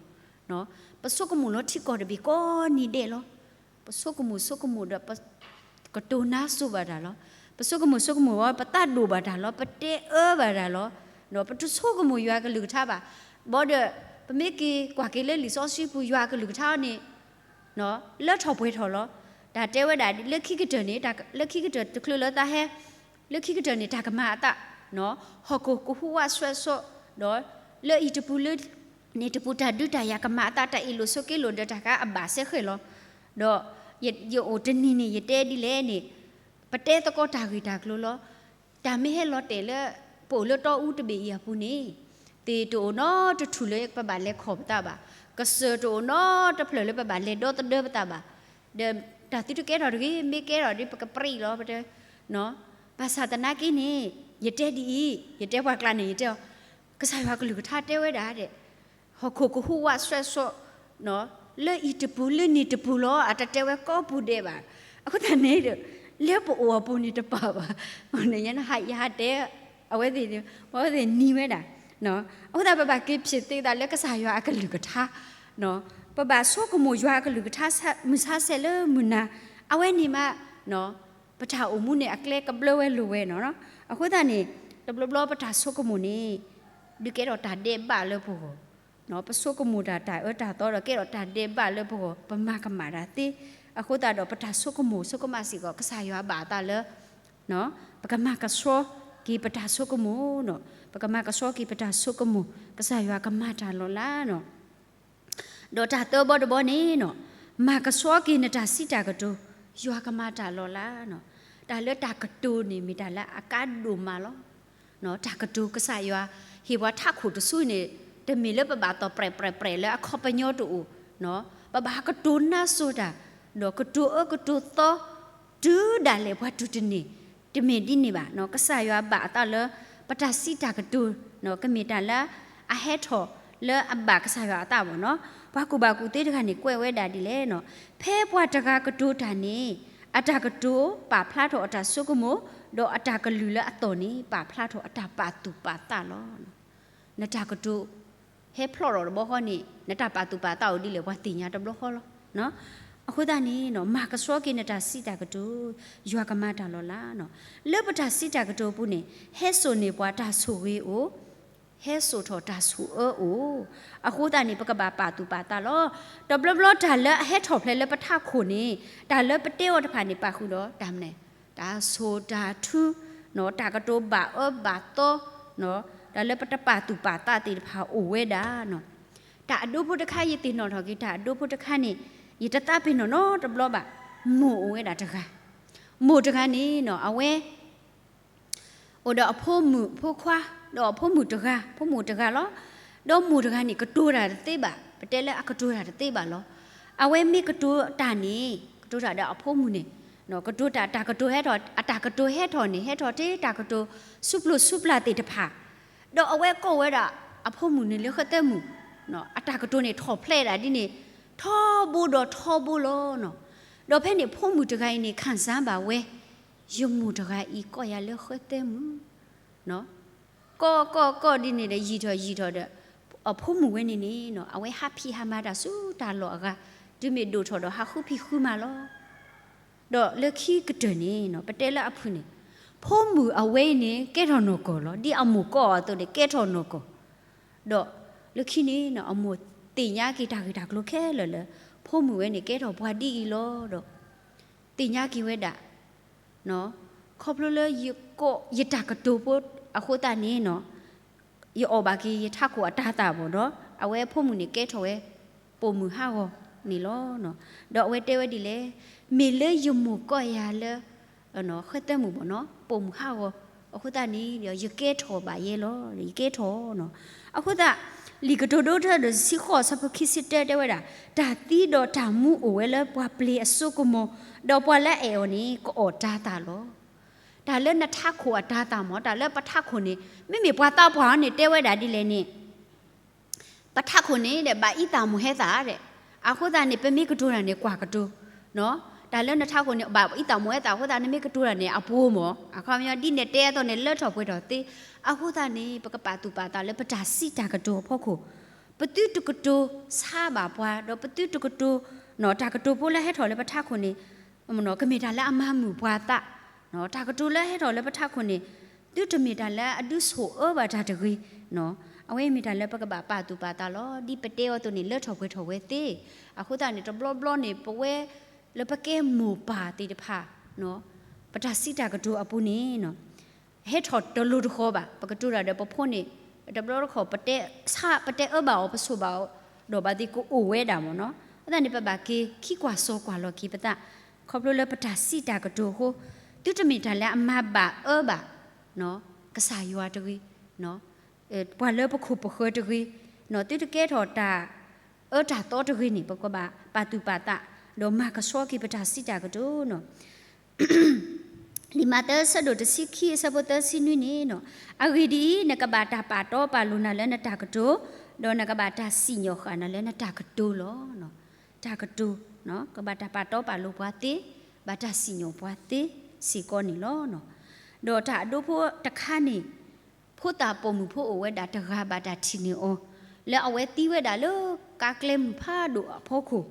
ၤ. ပဆိကမိၣ်လီၤထံကီၢ်တဘ့ၣ်ကိးနံၤဒဲးလီၤ. ပဆိကမိၣ်ဆိကမိၣ်ဒီး ပကတိၤနါစိၤဘၣ်တၢ်လီၤ. ပဆိကမိၣ်ဆိကမိၣ်ဝဲ ပသးဒိၣ်ဘၣ်တၢ်လီၤ, ပတဲအၢဘၣ်တၢ်လီၤ. ပတဆိကမိၣ်ယွၤအကလုၢ်ကထါဘၣ်. ဘၣ်ဒီး ပမ့ၢ်က့ၤကွၢ်က့ၤလၢလံာ်စီဆှံပူၤ ယွၤအကလုၢ်ကထါန့ၣ် လၢထီၣ်ပှဲၤထီၣ်လီၤ. တၢ်တဲဝဲဒၣ်လၢခံကတၢၢ်န့ၣ်, လၢခံကတၢၢ်တချုးလၢသးဟဲ, လၢခံကတၢၢ်န့ၣ် တၢ်ကမၤအသး, ဟီၣ်ခိၣ်ကဟူးဝးစွဲးစိး, ဒီးလၢအံၤတပူၤလၢန့ၣ်တပူၤ တၢ်ဒုးတၢ်ယၤကမၤအသး တၢ်အ့ၣ်လိာ်ဆိးက့လိာ်ဒီးတၢ်ကါအဘၣ်စဲဃဲၣ်လီၤ. ဒီးယအိၣ်တနံၤန့ၣ် ယတဲဒ်လဲၣ်န့ၣ်, ပတဲသကိးတၢ်ဂ့ၢ်တၢ်ကျိၤလီၤ. တၢ်မ့ၢ်ဟဲလီၤတဲာ်လၢ ပအိၣ်လၢတီအူတဘ့ၣ်အံၤအပူၤန့ၣ်, သ့ၣ်တအိၣ်နီတထူၣ်လၢပဘၣ်လဲၤခီၣ်ပသးဘၣ်, ကစၢၢ်တအိၣ်နီတဖျၢၣ်လၢပဘၣ်လဲၤဒီသဒၢပသးဘၣ်, ဒီးတၢ်သုတကဲထီၣ်တဂ့ၤ, မ့ၢ်ကဲထီၣ်ဒီးပကပြံးလီၤပတဲ, ဘၣ်ဆၣ်သနာ်က့န့ၣ် ယတဲဒ်အံၤ, ယတဲပှၤကျါန့ၣ် ယတဲအီၤ, ကစၢ်ယွၤကလုၢ်ကထါတဲဝဲဒၣ်ဒီး ဟီၣ်ခိၣ်ကဟူးဝးစွဲးစိး, လၢအံၤတပူၤလၢန့ၣ်တပူၤလီၤ, အတတဲဝဲကိးပူၤဒဲးဘၣ်. အဃိသတးန့ၣ်ဒီး လၢပအိၣ်အပူၤန့ၣ်တပာ်ဘၣ်. ယဟးတဲ အဝဲသ့ၣ်, အဝဲသ့ၣ်နံၤဝဲဒၣ်. အဃိသတး ပဘၣ်က့ၤဖျဲးသ့သးလၢကစၢ်ယွၤအကလုၢ်ကထါ, ပဘၣ်ဆိကမိၣ်ယွၤအကလုၢ်ကထါ မုၢ်ဆါဆဲးလၢမုၢ်နၤ, အဝဲန့ၣ်မး ပတၢ်အိၣ်မူန့ၣ် အကျဲကဘျၢဝဲလိၤဝဲနီၤ. အဃိသတးန့ၣ် တဘျီဘျီပတၢ်ဆိကမိၣ်န့ၣ် ဒုးကဲထီၣ်တၢ်ဒဲးဘးလၢပဂီၢ်, ပဆိကမိၣ်တၢ်တၢ်အၢတၢ်သီဒီး ကဲထီၣ်တၢ်ဒဲးဘးလၢပဂီၢ်, ပမၤကမၣ်တၢ်သ့. အဃိသတးဒီး ပတၢ်ဆိကမိၣ်ဆိကမးစ့ၢ်ကီး ကစၢ်ယွၤဘၣ်အသးလၢ ပကမၤကဆှီက့ၤပတၢ်ဆိကမိၣ်, ပကမၤကဆှီက့ၤပတၢ်ဆိကမိၣ် ကစၢ်ယွၤကမၤတၢ်လီၤလးနီၤ. ဒီးတၢ်သၢဘီတဘီန့ၣ်နီၤ, မၤကဆှီက့ၤနတၢ်စံးတၢ်ကတိၤ, ယွၤကမၤတၢ်လီၤလးနီၤ. တၢ်လၢတၢ်ကတိၤန့ၣ် မ့ၢ်တၢ်လၢအကါဒိၣ်မးလီၤ. တၢ်ကတိၤကစၢ်ယွၤ ဟ့ၣ်ပှၤထးခိၣ်တစုန့ၣ် တမ့ၢ်လၢပဘၣ်သီၣ်ပြဲးပြဲးပြဲးလၢအခီပညီတအိၣ်, ပဘၣ်ကတိၤနါစိၤတၢ်, ဒီးကတိၤအၢကတိၤသီ တုၤဒၣ်လဲာ်ပှၤတူၢ်တန့ၢ်, တမ့ၢ်ဒ်န့ၣ်ဘၣ်. ကစၢ်ယွၤဘၣ်အသးလၢ ပတၢ်စံးတၢ်ကတိၤ ကမ့ၢ်တၢ်လၢအဟဲထီၣ်လၢအဘၣ်ကစၢ်ယွၤအသးဘၣ်နီၤ. ပှၤကူၣ်ဘၣ်ကူၣ်သ့တဂၤန့ၣ် ကွဲးဝဲဒၣ်ဒ်လဲၣ်နီၤ, ဖဲပှၤတဂၤကတိၤတၢ်န့ၣ် အတၢ်ကတိၤပာ်ဖျါထီၣ်အတၢ်ဆိကမိၣ်, ဒီးအတၢ်ကလုၢ်လၢအသီၣ်န့ၣ် ပာ်ဖျါထီၣ်အတၢ်ပာ်သူၣ်ပာ်သးလီၤ. နတၢ်ကတိၤ ဟဲဖျီၣ်ထီၣ်တဘျီဃီန့ၣ် နတၢ်ပာ်သူၣ်ပာ်သးအိၣ်ဒ်လဲၣ် ပှၤသ့ၣ်ညါတဘျီဃီလီၤ. အဃိသတးန့ၣ် မၤကဆှီက့ၤနတၢ်စံးတၢ်ကတိၤ, ယွၤကမၤတၢ်လီၤလးနီၤ. လၢပတၢ်စံးတၢ်ကတိၤအပူၤန့ၣ် ဟဲစိာ်န့ၢ်ပှၤတၢ်ဆိၣ်ဂ့ၤအိၣ်, ဟဲစိာ်ထီၣ်တၢ်ဆိၣ်အၢအိၣ်. အဃိသတးန့ၣ် ပကဘၣ်ပာ်သူၣ်ပာ်သးလီၤ. တဘျီဘျီတၢ်လၢအဟဲထီၣ်ဖျဲးလၢပထးခိၣ်န့ၣ် တၢ်လၢပတဲအီၤတဖၣ်န့ၣ် ပာ်ဃုာ်ဒီးတၢ်မနုၤလဲၣ်, တၢ်ဆိၣ်တၢ်ထု, တၢ်ကတိၤဘၣ်အၢဘၣ်သီ, တၢ်လၢပတပာ်သူၣ်ပာ်သးသ့ၣ်တဖၣ်အိၣ်ဝဲဒၣ်နီၤ. တၢ်အဒိဖိတခါ ယသ့ၣ်နီၣ်ထီၣ်က့ၤ တၢ်အဒိဖိတခါန့ၣ် ယတသးပ့ၤနီၣ်နီတဘျီဘၣ်. မိၢ်အိၣ်ဝဲဒၣ်တဂၤ, မိၢ်တဂၤန့ၣ်နီၤ အဝဲ အိၣ်ဒီးအဖိမုၣ်ဖိခွါ, ဒီးအဖိမုၣ်တဂၤ, ဖိမုၣ်တဂၤလီၤ. ဒီးမိၢ်တဂၤန့ၣ် ကတိၤတၢ်တသ့ဘၣ်, ပတဲလၢအကတိၤတၢ်တသ့ဘၣ်လီၤ. အဝဲမ့ၢ်ကတိၤတၢ်န့ၣ် ကတိၤတၢ်ဒီးအဖိမုၣ်န့ၣ် ကတိၤတၢ် တၢ်ကတိၤဟဲထီၣ်, အတၢ်ကတိၤဟဲထီၣ်န့ၣ် ဟဲထီၣ်ထဲတၢ်ကတိၤ ဆူၣ်ပျိၢ်ဆူၣ်ပျၢ်သ့ၣ်တဖၣ်, ဒီးအဝဲကိးဝဲဒၣ်အဖိမုၣ်န့ၣ်လၢဃသၢမုၣ်, အတၢ်ကတိၤန့ၣ်ထီၣ်ဖျဲးဒၣ်ဒ်န့ၣ် ထီဘိဒီးထီဘိလီၤနီၤ. ဒီးဖဲန့ၣ်ဖိမုၣ်တဂၤအံၤန့ၣ် ခံစားဘၣ်ဝဲ, ယမိၢ်တဂၤအံၤကိးယၤလၢဃဲသဲမုၣ်, ကိးကိးကိးဒ်န့ၣ်ဒီး ယံာ်ထီၣ်ယံာ်ထီၣ်ဒီး အဖိမုၣ်ဝဲန့ၣ်န့ၣ် အဝဲဟးဖံးဟးမၤတၢ်ဆူတၢ်လီၢ်အဂၤ, တုၤမ့ၢ်ဒိၣ်ထီၣ်ဒီးဟးဃုဖံးဃုမၤလီၤ. ဒီးလၢခံကတၢၢ်န့ၣ် ပတဲလၢအဖုၣ်န့ၣ် ဖိမုၣ်အဝဲအံၤန့ၣ် ကဲထီၣ်နီၢ်ကီၢ်လီၤ. ဒ်အမိၢ်ကိးအီၤအသိးန့ၣ် ကဲထီၣ်နီၢ်ကီၢ်, ဒီးလၢခံန့ၣ် အမိၢ်သ့ၣ်ညါက့ၤတၢ်ဂ့ၢ်တၢ်ကျိၤခဲလၢာ်လၢ ဖိမုၣ်ဝဲန့ၣ်ကဲထီၣ်ပှၤဒ်အံၤလီၤဒီး သ့ၣ်ညါက့ၤဝဲဒၣ် ခီဖျိလၢယကိးယတၢ်ကတိၤဖိအဃိသတးန့ၣ် ယအီၣ်ဘၣ်က့ၤယထးခိၣ်အတၤသၣ်ဘၣ်ဒီး အဝဲဖိမုၣ်န့ၣ်ကဲထီၣ်ဝဲ ပိာ်မုၣ်ဟးဂီၤန့ၣ်လီၤ. ဒီးအဝဲတဲဝဲဒ်လဲၣ်, မ့ၢ်လၢယမိၢ်ကိးယၤလၢ ဃဲသဲမုၣ်ဘၣ်နီၤ ပိာ်မုၣ်ဟးဂီၤအဃိသတးန့ၣ် ယကဲထီၣ်ဘၣ်ယဲလီၤ. ယကဲထီၣ်နီၤ. အဃိသတး လံာ်ကတိၤဒိတၢဒီးတဆံဃိး ဆၢဖိခံဆံတၢတဲဝဲဒၣ်, တၢ်သံဒီးတၢ်မူအိၣ်ဝဲလၢပှၤပျ့ၤအစိကမီၤ, ဒီးပှၤလၢအအဲၣ်အီၤန့ၣ် ကအီၣ်တၤသၣ်လီၤ. တၢ်လၢနထးခိၣ်အတၤသၣ်မ့ၢ် တၢ်လၢပထးခိၣ်န့ၣ် မ့မ့ၢ်ပှၤသးပှၢ်အီၤန့ၣ် တဲဝဲဒၣ်ဒ်လဲၣ်န့ၣ် ပထးခိၣ်န့ၣ်ဒီး ဘၣ်အံသၣ်မိၢ်ဟဲသၣ်ဒီး အဃိသတးန့ၣ် ပမ့ၢ်ကတိၤတၢ်န့ၣ် ကွၢ်ကတိၤ, တၢ်လၢနထးခိၣ်န့ၣ် ဘၣ်အံသၣ်မိၢ်ဟဲသၣ်အဃိသတး နမ့ၢ်ကတိၤတၢ်န့ၣ် အပှိၤမ့ၢ် အခီပညီ ဒ်နတဲအသိးန့ၣ် လၢထီၣ်ပှဲၤထီၣ်သ့, အဃိသတးန့ၣ် ပကပာ်သူၣ်ပာ်သးလၢပတၢ်စံးတၢ်ကတိၤအဖီခိၣ်, ပသုတကတိၤဆါဘၣ်ပှၤ ဒီးပသုတကတိၤ တၢ်ကတိၤဖိလၢဟဲထီၣ်လၢပထးခိၣ်န့ၣ် ကမ့ၢ်တၢ်လၢအမၤမုာ်ပှၤသး, တၢ်ကတိၤလၢဟဲထီၣ်လၢပထးခိၣ်န့ၣ် သုတမ့ၢ်တၢ်လၢအဒုးဆိၣ်အၢဘၣ်တၢ်တဂ့ၤ, အဝဲမ့ၢ်တၢ်လၢပကဘၣ်ပာ်သူၣ်ပာ်သးလီၤ. ဒ်ပတဲအီၤအသိးန့ၣ် လၢထီၣ်ပှဲၤထီၣ်ဝဲသ့, အဃိသတးန့ၣ် တဘျီဘျီန့ၣ် ပဝဲလၢပကဲမိၢ်ပၢ်သ့ၣ်တဖၣ် ပတၢ်စံးတၢ်ကတိၤအပူၤန့ၣ် ဟဲထီၣ်တလိၤတဃီၤဘၣ်. ပကတိၤတၢ်ဒီးပဖိန့ၣ် တဘျီတခီၣ် ပတဲဆါ ပတဲအၢဘၣ်အီၤ ပဆိၣ်ဘၣ်အီၤ ဒီးဘၣ်သ့ၣ်ကအိၣ်ဝဲဒၣ်မ့ၢ်နီၤ. အဃိသတးန့ၣ် ပဘၣ်က့ၤခံကွၢ်စိကွၢ်လီၤက့ၤပသး ခီဖျိလၢပတၢ်စံးတၢ်ကတိၤအဃိ, သုတမ့ၢ်တၢ်လၢအမၤဘၣ်အၢဘၣ် ကစၢ်ယွၤတဂ့ၤ, ပှၤလၢပခိၣ်ပဃၢၤတဂ့ၤ, သုတကဲထီၣ်တၢ်အၢတၢ်သီတဂ့ၤန့ၣ် ပကဘၣ်ပာ်သူၣ်ပာ်သး ဒီးမၤကဆှီက့ၤပတၢ်စံးတၢ်ကတိၤနီၤ. လံာ်မးသဲ အဆၢဒိၣ်တဆံခံ အဆၢဖိသၢဆံနွံန့ၣ်နီၤ, အဂ့ၢ်ဒ်အံၤ, နကဘၣ်တၢ်ပာ်တီပာ်လိၤနၤလၢနတၢ်ကတိၤ, ဒီးနကဘၣ်တၢ်စံၣ်ညီၣ်ဃာ်နၤလၢနတၢ်ကတိၤလီၤ. တၢ်ကတိၤ, ကဘၣ်တၢ်ပာ်တီပာ်လိၤပှၤသ့, ဘၣ်တၢ်စံၣ်ညီၣ်ပှၤသ့စ့ၢ်ကီးန့ၣ်လီၤ. ဒီးတၢ်အဒိဖိတခါန့ၣ် ဖိသၣ်ပိာ်မုၣ်ဖိအိၣ်ဝဲဒၣ်တဂၤဘၣ်တၢ်ထံၣ်န့ၢ်အီၤ, လၢအဝဲသံဝဲဒၣ်လၢကါကျဲမုၢ်ဖးဒိၣ်အဖီခိၣ်,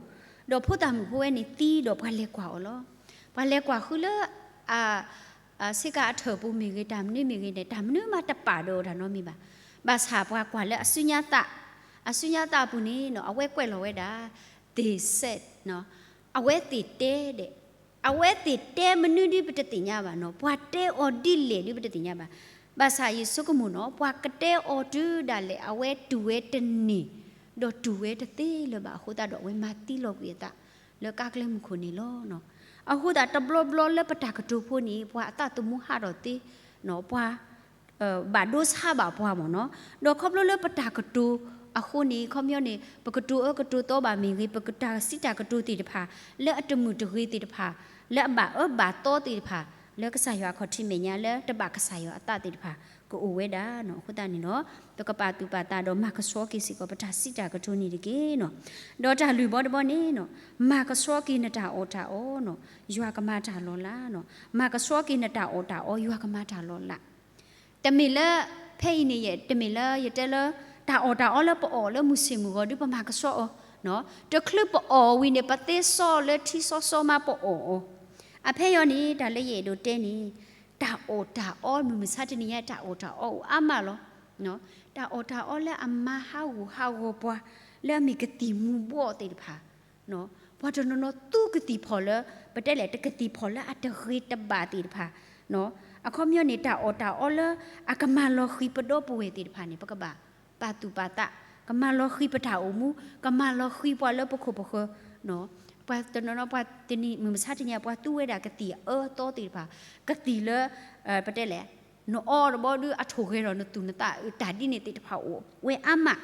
ဒီးဖိသၣ်မုၣ်ဖိဝဲန့ၣ်သံဒီးပှၤလဲၤကွၢ်အီၤလီၤ. ပှၤလဲၤကွၢ်ဃုလၢ အ ဆ့ကၤအထၢၣ်ပူၤမ့ၢ်ဂ့ၤ တၢ်မနုၤမ့ၢ်ဂ့ၤန့ၣ် တၢ်မနုၤမးတပာ်ဒီးတၢ်နီတမံၤဘၣ်. ဘၣ်ဆၣ်ပှၤကွၢ်လၢအစုညါသး, အစုညါသးအပူၤန့ၣ်နီၤ အဝဲကွဲးလီၤဝဲဒၣ် they said နီၤ, အဝဲသ့ၣ်တဲဒဲး, အဝဲသ့ၣ်တဲမနုၤဒ်ပတသ့ၣ်ညါဘၣ်နီၤ, ပှၤတဲအီၤဒ်လဲၣ်ဒ်ပတသ့ၣ်ညါဘၣ်. ဘၣ်ဆၣ်ယဆိကမိၣ်နီၤ ပှၤကတဲအီၤတုၤဒၣ်လဲာ် အဝဲတူၢ်ဝဲတန့ၢ်, ဒီးတူၢ်ဝဲတသ့လၢၤဘၣ်အဃိသတးဒီး အဝဲမၤသံလီၤကွံာ်အသး လၢကါကျဲမုၢ်ခိၣ်န့ၣ်လီၤ. အဃိသတးတဘျီဘျီလၢပတၢ်ကတိၤဖိန့ၣ် ပှၤအသးသမူဟးထီၣ်သ့, ပှၤ ဘၣ်ဒိဆါဘၣ်ပှၤမ့ၢ်နီၤ. ဒီးခီဖျိလၢပတၢ်ကတိၤအဃိန့ၣ် ခီပညီန့ၣ် ပကတိၤအၢကတိၤသီဘၣ်မ့ၢ်ဂ့ၤ, ပကတၢ်စံးတၢ်ကတိၤသ့ၣ်တဖၣ် လၢအတမုာ်တဂ့ၤသ့ၣ်တဖၣ်, လၢအဘၣ်အၢဘၣ်သီသ့ၣ်တဖၣ်, လၢကစၢ်ယွၤအခီၣ်ထံးမဲာ်ညါ လၢတဘၣ်ကစၢ်ယွၤအသးသ့ၣ်တဖၣ် ကအိၣ်ဝဲဒၣ်နီၤ. အဃိသတးန့ၣ်ဒီး ပကပာ်သူၣ်ပာ်သးဒီးမၤကဆှီက့ၤစ့ၢ်ကီး ပတၢ်စံးတၢ်ကတိၤန့ၣ်တက့ၢ်နီၤ. ဒီးတၢ်လုၢ်ဘီတဘီန့ၣ်နီၤ, မၤကဆှီက့ၤနတၢ်အီၣ်တၢ်အီနီၤ, ယွၤကမၤတၢ်လီၤလးနီၤ. မၤကဆှီက့ၤနတၢ်အီၣ်တၢ်အီ ယွၤကမၤတၢ်လီၤလး တမ့ၢ်လၢ ဖဲအံၤန့ၣ်ယဲ တမ့ၢ်လၢယတဲလၢ တၢ်အီၣ်တၢ်အီလၢပအီၣ်လၢမုၢ်ဆ့ၣ်မုၢ်ဂီၤဒုး ပမၤကဆှီအီၤ, တချုးပအီၣ်ဝံၤန့ၣ် ပသ့စီလၢထံစီစီမးပအီၣ်အီၤ. အဖဲအံၤန့ၣ် တၢ်လၢယအဲၣ်ဒိးတဲန့ၣ် တၢ်အီၣ်တၢ်အီ မုၢ်မဆါတနံၤညါ တၢ်အီၣ်တၢ်အီအိၣ်အါမးလီၤ. တၢ်အီၣ်တၢ်အီလၢအမၤဟးဂူာ်ဟးဂီၤပှၤ လၢအမ့ၢ်ကသံၣ်မူၤဘှီးသ့ၣ်တဖၣ် ပှၤတနီၤနီၤသူကသံၣ်ဖီၣ်လၢ ပတဲလဲၣ် တကသံၣ်ဖီၣ်လၢအတဂ့ၤတဘၣ်သ့ၣ်တဖၣ်, အခီပညီန့ၣ် တၢ်အီၣ်တၢ်အီလၢ အကမၤလီၤဃံၤပဒီပုၢ်ဝဲၢ်သ့ၣ်တဖၣ်န့ၣ် ပကဘၣ်ပာ်သူၣ်ပာ်သး, ကမၤလီၤဃံၤပတၢ်အိၣ်မူ, ကမၤလီၤဃံၤပှၤလၢပခိၣ်ပဃၢၤ, ပှၤတနီၤနီၤ ပှၤတနံၤ မုၢ်မဆါတနံၤ ပှၤသူဝဲဒၣ်ကသံၣ်အအၢအသီသ့ၣ်တဖၣ်, ကသံၣ်လၢ ပတဲလဲၣ် နအီတဘီဒုး အထိၣ်ဂဲၤဒီးနသူၣ်နသး တၢ်ဒ်န့ၣ်သ့ၣ်တဖၣ်အိၣ်ဝဲအါမး,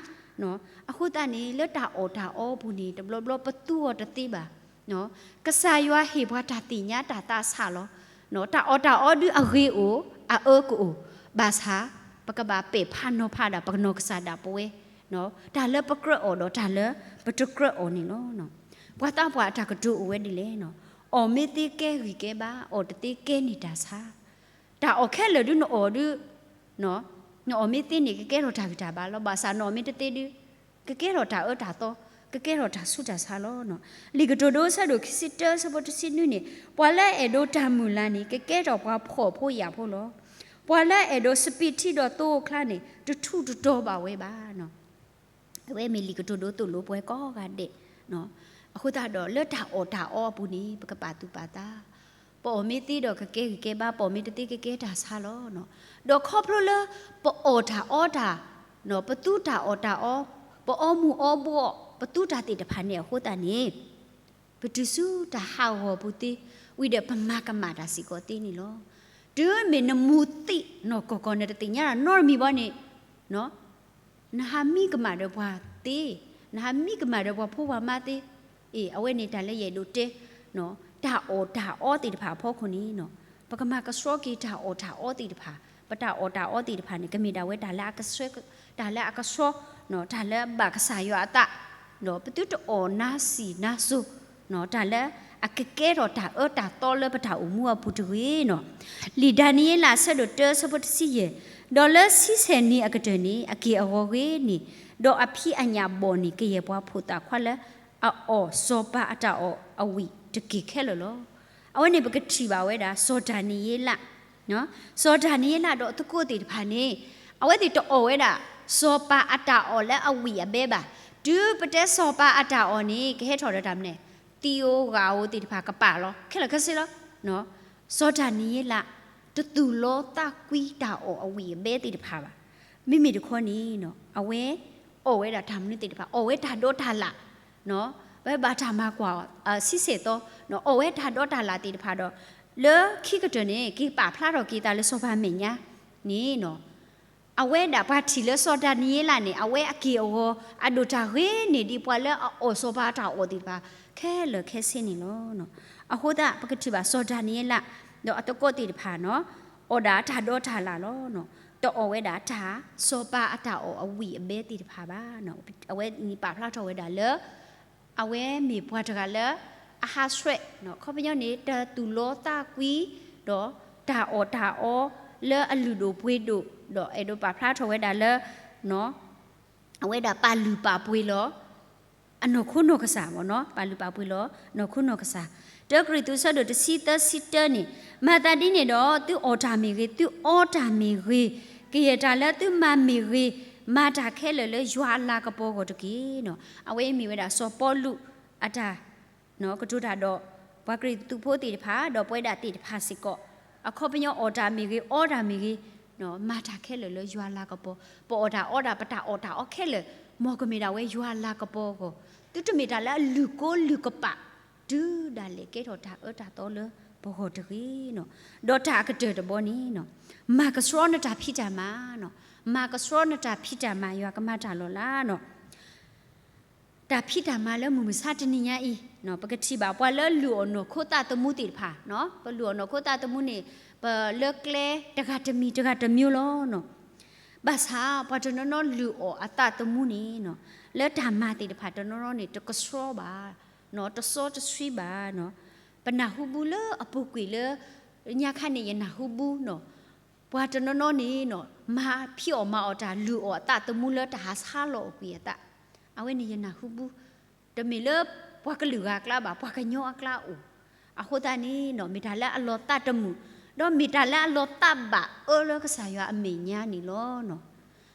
အဃိသတးန့ၣ် လၢတၢ်အီၣ်တၢ်အီပူၤန့ၣ် တဘျီဘျီပသူအီၤတသ့ဘၣ်. ကစၢ်ယွၤဟ့ၣ်ပှၤတၢ်သ့ၣ်ညါတၢ်သးဆးလီၤ. တၢ်အီၣ်တၢ်အီဒုးအဂ့ၤအိၣ်, အအၢကအိၣ်, ဘၣ်ဆၣ် ပကဘၣ်ပဲာ်ဖးနီၤဖးဒၣ် ပကနီၢ်ကစၢ်ဒၣ်ပဝဲ, တၢ်လၢပကြၢးအီၣ်ဒီးတၢ်လၢပတကြၢးအီၣ်န့ၣ်လီၤ. ပှၤသးပှၢ်အတၢ်ကတိၤအိၣ်ဝဲဒ်လဲၣ်နီၤ, အီၣ်မ့ၢ်သ့ကဲဂံၢ်ကဲဘါ, အီၣ်တသ့ကဲန့ၢ်တၢ်ဆါ. တၢ်အီၣ်ခဲလၢာ်ဒုးနအီၣ်ဒုး, နအီၣ်မ့ၢ်သ့န့ၣ် ကကဲထီၣ်တၢ်ဂံၢ်တၢ်ဘါလီၤ. ဘၣ်ဆၣ်နအီၣ်မ့ၢ်တသ့ဒုး, ကကဲထီၣ်တၢ်အၢတၢ်သီ, ကကဲထီၣ်တၢ်ဆူးတၢ်ဆါလီၤ. လံာ်ကတိၤဒိဆၢဒိၣ်ခံဆံတၢဆၢဖိတဆံနွံန့ၣ်, ပှၤလၢအအဲၣ်ဒိးတၢ်မုၢ်လၢ်န့ၣ် ကကဲထီၣ်ပှၤဖှီၣ်ဖိယာ်ဖိလီၤ. ပှၤလၢအအဲၣ်ဒိးစပံးထံဒီးသိအကျါန့ၣ် တထူးတတီၤဘၣ်ဝဲဘၣ်. အဝဲမ့ၢ်လံာ်ကတိၤဒိသိၣ်လိပှၤကိးဂၤဒဲး. အဃိသတးဒီးလၢတၢ်အီၣ်တၢ်အီအပူၤန့ၣ် ပကပာ်သူၣ်ပာ်သး, ပအီၣ်မ့ၢ်သ့ဒီးကကဲဂံၢ်ကဲဘါ, ပအီၣ်မ့ၢ်တသ့ကကဲတၢ်ဆါလီၤ. ဒီးခီဖျိလၢပအီၣ်တၢ်အီတၢ်, ပသူတၢ်အီၣ်တၢ်အီ, ပအီမူၤအီဘှီၣ်, ပသူတၢ်သ့ၣ်တဖၣ်န့ၣ်အဃိသတးန့ၣ် ပတုၤဆူတၢ်ဟးဂီၤပူၤသ့, ဝံၤဒီးပမၤကမၣ်တၢ်စ့ၢ်ကီးသ့န့ၣ်လီၤ. တုၤမ့ၢ်နမူၤသံနီၢ်ကီၢ်ကီၢ် နတသ့ၣ်ညါတၢ်နီတမံၤဘၣ်န့ၣ်, နဟးမံကမၣ်ဒီးပှၤသ့, နဟးမံကမၣ်ဒီးပှၤဖိပှၤမါသ့, အ့ အဝဲန့ၣ်တၢ်လၢယအဲၣ်ဒိးတဲ, တၢ်အီၣ်တၢ်အီသ့ၣ်တဖၣ်အဖီခိၣ်န့ၣ်, ပကမၤကဆှီက့ၤတၢ်အီၣ်တၢ်အီသ့ၣ်တဖၣ်, ပတၢ်အီၣ်တၢ်အီသ့ၣ်တဖၣ်န့ၣ် ကမ့ၢ်ဒၣ်ဝဲတၢ်လၢအကဆှီ, တၢ်လၢအကဆှီ, တၢ်လၢအဘၣ်ကစၢ်ယွၤအသး, ပသုတအီၣ်နါစံၣ်နါစိၤ, တၢ်လၢအကကဲထီၣ်တၢ်အၢတၢ်သီလၢပတၢ်အိၣ်မူအပူၤတဂ့ၤန့ၣ်. လံာ်ဒၤနံးယ့လးဆၢဒိၣ်တၢဆၢဖိတဆံယဲၢ်, ဒီးလၢဆံဆဲၣ်နံၤအကတၢၢ်န့ၣ် အက့ၢ်အဂီၤဂ့ၤန့ၣ်, ဒီးအဖံးအညၣ်ဘီၣ်န့ၣ် ကယဲၢ်ပှၤဖိသၣ်ခွါလၢအအီၣ်စီၤပၤအတၢ်အီၣ်အဝံၣ်တက့ၢ်ခဲလၢာ်လီၤ. အဝဲန့ၣ်ပကထံၣ်ဘၣ်ဝဲဒၣ် စီၤဒၤနံးယ့လး စီၤဒၤနံးယ့လးဒီးအသကိးသ့ၣ်တဖၣ်န့ၣ် အဝဲသ့ၣ်တအီၣ်ဝဲဒၣ် စီၤပၤအတၢ်အီၣ်လၢအဝံၣ်အဘဲဘၣ်. တုၤပတဲစီၤပၤအတၢ်အီၣ်န့ၣ် ကဟဲထီၣ်ဒီးတၢ်မနုၤလဲၣ်, သံဧိၤဂာ်ဧိၤသ့ၣ်တဖၣ်ကပာ်လီၤ ခဲလၢာ်ခဲဆ့လီၤ. စီၤဒၤနံးယ့လး တသူၣ်လီသးကွံတၢ်အီၣ်အဝံၣ်အဘဲသ့ၣ်တဖၣ်ဘၣ်. မ့မ့ၢ်တခီန့ၣ် အဝဲအီၣ်ဝဲဒၣ်တၢ်မနုၤသ့ၣ်တဖၣ်, အီၣ်ဝဲတၢ်ဒီးတၢ်လၣ် ဝဲဘၣ်တၢ်မၤကွၢ်အီၤ ဆံဆဲၣ်သီ, အီၣ်ဝဲတၢ်ဒီးတၢ်လၣ်သ့ၣ်တဖၣ်ဒီး လၢခံကတၢၢ်န့ၣ် က့ၤပာ်ဖျါထီၣ်က့ၤသးလၢစီၤပၤမဲာ်ညါန့ၣ်, အဝဲဒၣ်ပှၤထံၣ်လၢစီၤဒၤနံးယ့လးန့ၣ် အဝဲအက့ၢ်အဂီၤ အဒိၣ်တၢ်ဂ့ၤန့ၢ်ဒံးပှၤလၢအအီၣ်စီၤပၤအတၢ်အီၣ်သ့ၣ်တဖၣ် ခဲလၢာ်ခဲဆ့န့ၣ်လီၤ. အဃိသတး ပကထံၣ်ဘၣ်စီၤဒၤနံးယ့လး ဒီးအသကိးသ့ၣ်တဖၣ်န့ၣ် အီၣ်ဒၣ်တၢ်ဒီးတၢ်လၣ်လီၤ. တအီၣ်ဝဲဒၣ်တၢ် စီၤပၤအတၢ်အီၣ်အဝံၣ်အဘဲသ့ၣ်တဖၣ်ဘၣ်. အဝဲန့ၣ်ပာ်ဖျါထီၣ်ဝဲဒၣ်လၢ အဝဲမ့ၢ်ပှၤတဂၤလၢအဟးဆှဲး, ခီပညီန့ၣ် တသူၣ်လီသးကွံ ဒီးတၢ်အီၣ်တၢ်အီလၢအလုၢ်ဒိၣ်ပှ့ၤဒိၣ်, ဒီးအဲၣ်ဒိးပာ်ဖျါထီၣ်ဝဲဒၣ်လၢ အဝဲဒၣ်ပာ်လုၢ်ပာ်ပှ့ၤလီၤ အနီၢ်ခိနီၢ်ကစၢ်မ့ၢ်နီၤ, ပာ်လုၢ်ပာ်ပှ့ၤလီၤနီၢ်ခိနီၢ်ကစၢ်. တၢကရံၣ်သူး ဆၢဒိၣ်တဆံသၢ ဆံတၢန့ၣ်, မၤသးဒ်န့ၣ်ဒီး သုအီၣ်တၢ်မ့ၢ်ဂ့ၤ, သုအီတၢ်မ့ၢ်ဂ့ၤ, ကယဲၢ်တၢ်လၢသုမၤမ့ၢ်ဂ့ၤ, မၤတၢ်ခဲလၢာ်လၢယွၤအလၤကပီၤအဂီၢ်တက့ၢ်နီၤ. အဝဲအံၤမ့ၢ်ဝဲဒၣ်စီၤပီလူးအတၢ် ကတိၤတၢ်ဒီး ပှၤကရံၣ်သူးဖိသ့ၣ်တဖၣ် ဒီးပဝဲဒၣ်သ့ၣ်တဖၣ်စ့ၢ်ကီး, အခီပညီအီၣ်တၢ်မ့ၢ်ဂ့ၤ, အီတၢ်မ့ၢ်ဂ့ၤ, မၤတၢ်ခဲလၢာ်လၢယွၤလၤကပီၤ, ပအီၣ်တၢ်အီတၢ် ပတၢ်အီၣ်တၢ်အီခဲလၢာ်, မ်ကမ့ၢ်ဒၣ်ဝဲယွၤလၤကပီၤအဂီၢ်, သုတမ့ၢ်တၢ်လၢအလုၢ်ကိလုၢ်ကပာ်, တုၤဒၣ်လဲာ်ကဲထီၣ်တၢ်အၢတၢ်သီလၢပဂီၢ်တဂ့ၤနီၤ. ဒီးတၢ်အကတၢၢ်တဘီန့ၣ်, မၤကဆှီနတၢ်ဖံးတၢ်မၤနီၤ, မၤကဆှီနတၢ်ဖံးတၢ်မၤ ယွၤကမၤတၢ်လီၤလးနီၤ. တၢ်ဖံးတၢ်မၤလၢမုၢ်မဆါတနံၤညါအံၤ, ပကထံၣ်ဘၣ်ပှၤလၢလုၢ်အီၣ်နီၢ်ခိသးသမူသ့ၣ်တဖၣ်, ပလုၢ်အီၣ်နီၢ်ခိသးသမူန့ၣ်, ပလၢကျဲတဂၤတမံၤတဂၤတမျိုးလီၤ. ဘၣ်ဆၣ်ပှၤတနီၤနီၤလုၢ်အီၣ်အသးသမူန့ၣ်, လၢတၢ်မၤသ့ၣ်တဖၣ်တနီၤနီၤန့ၣ် တကဆှီဘၣ်, တစီတဆှံဘၣ်. ပနၢ်ဟူဘၣ်လၢအပူၤကွံာ်လၢ ညါခါန့ၣ်ယနၢ်ဟူဘၣ်နီၤ, ပှၤတနီၤနီၤန့ၣ်နီၤ မၤဖံးအီၣ်မၤအီၣ်တၢ်လုၢ်အီၣ်အသးသမူလၢတၢ်ဟးဆါလီၤအကွံာ်အသး, အဝဲန့ၣ်ယနၢ်ဟူဘၣ်, တမ့ၢ်လၢပှၤကလုာ်ဂၤအကျါဘၣ် ပှၤကညီအကျါအိၣ်, အဃိသတးန့ၣ်နီၤ မ့ၢ်တၢ်လၢအလီၤသးတမုာ်, ဒီးမ့ၢ်တၢ်လၢအလီၤသးဘၣ်အၢလၢကစၢ်ယွၤအမဲာ်ညါန့ၣ်လီၤ.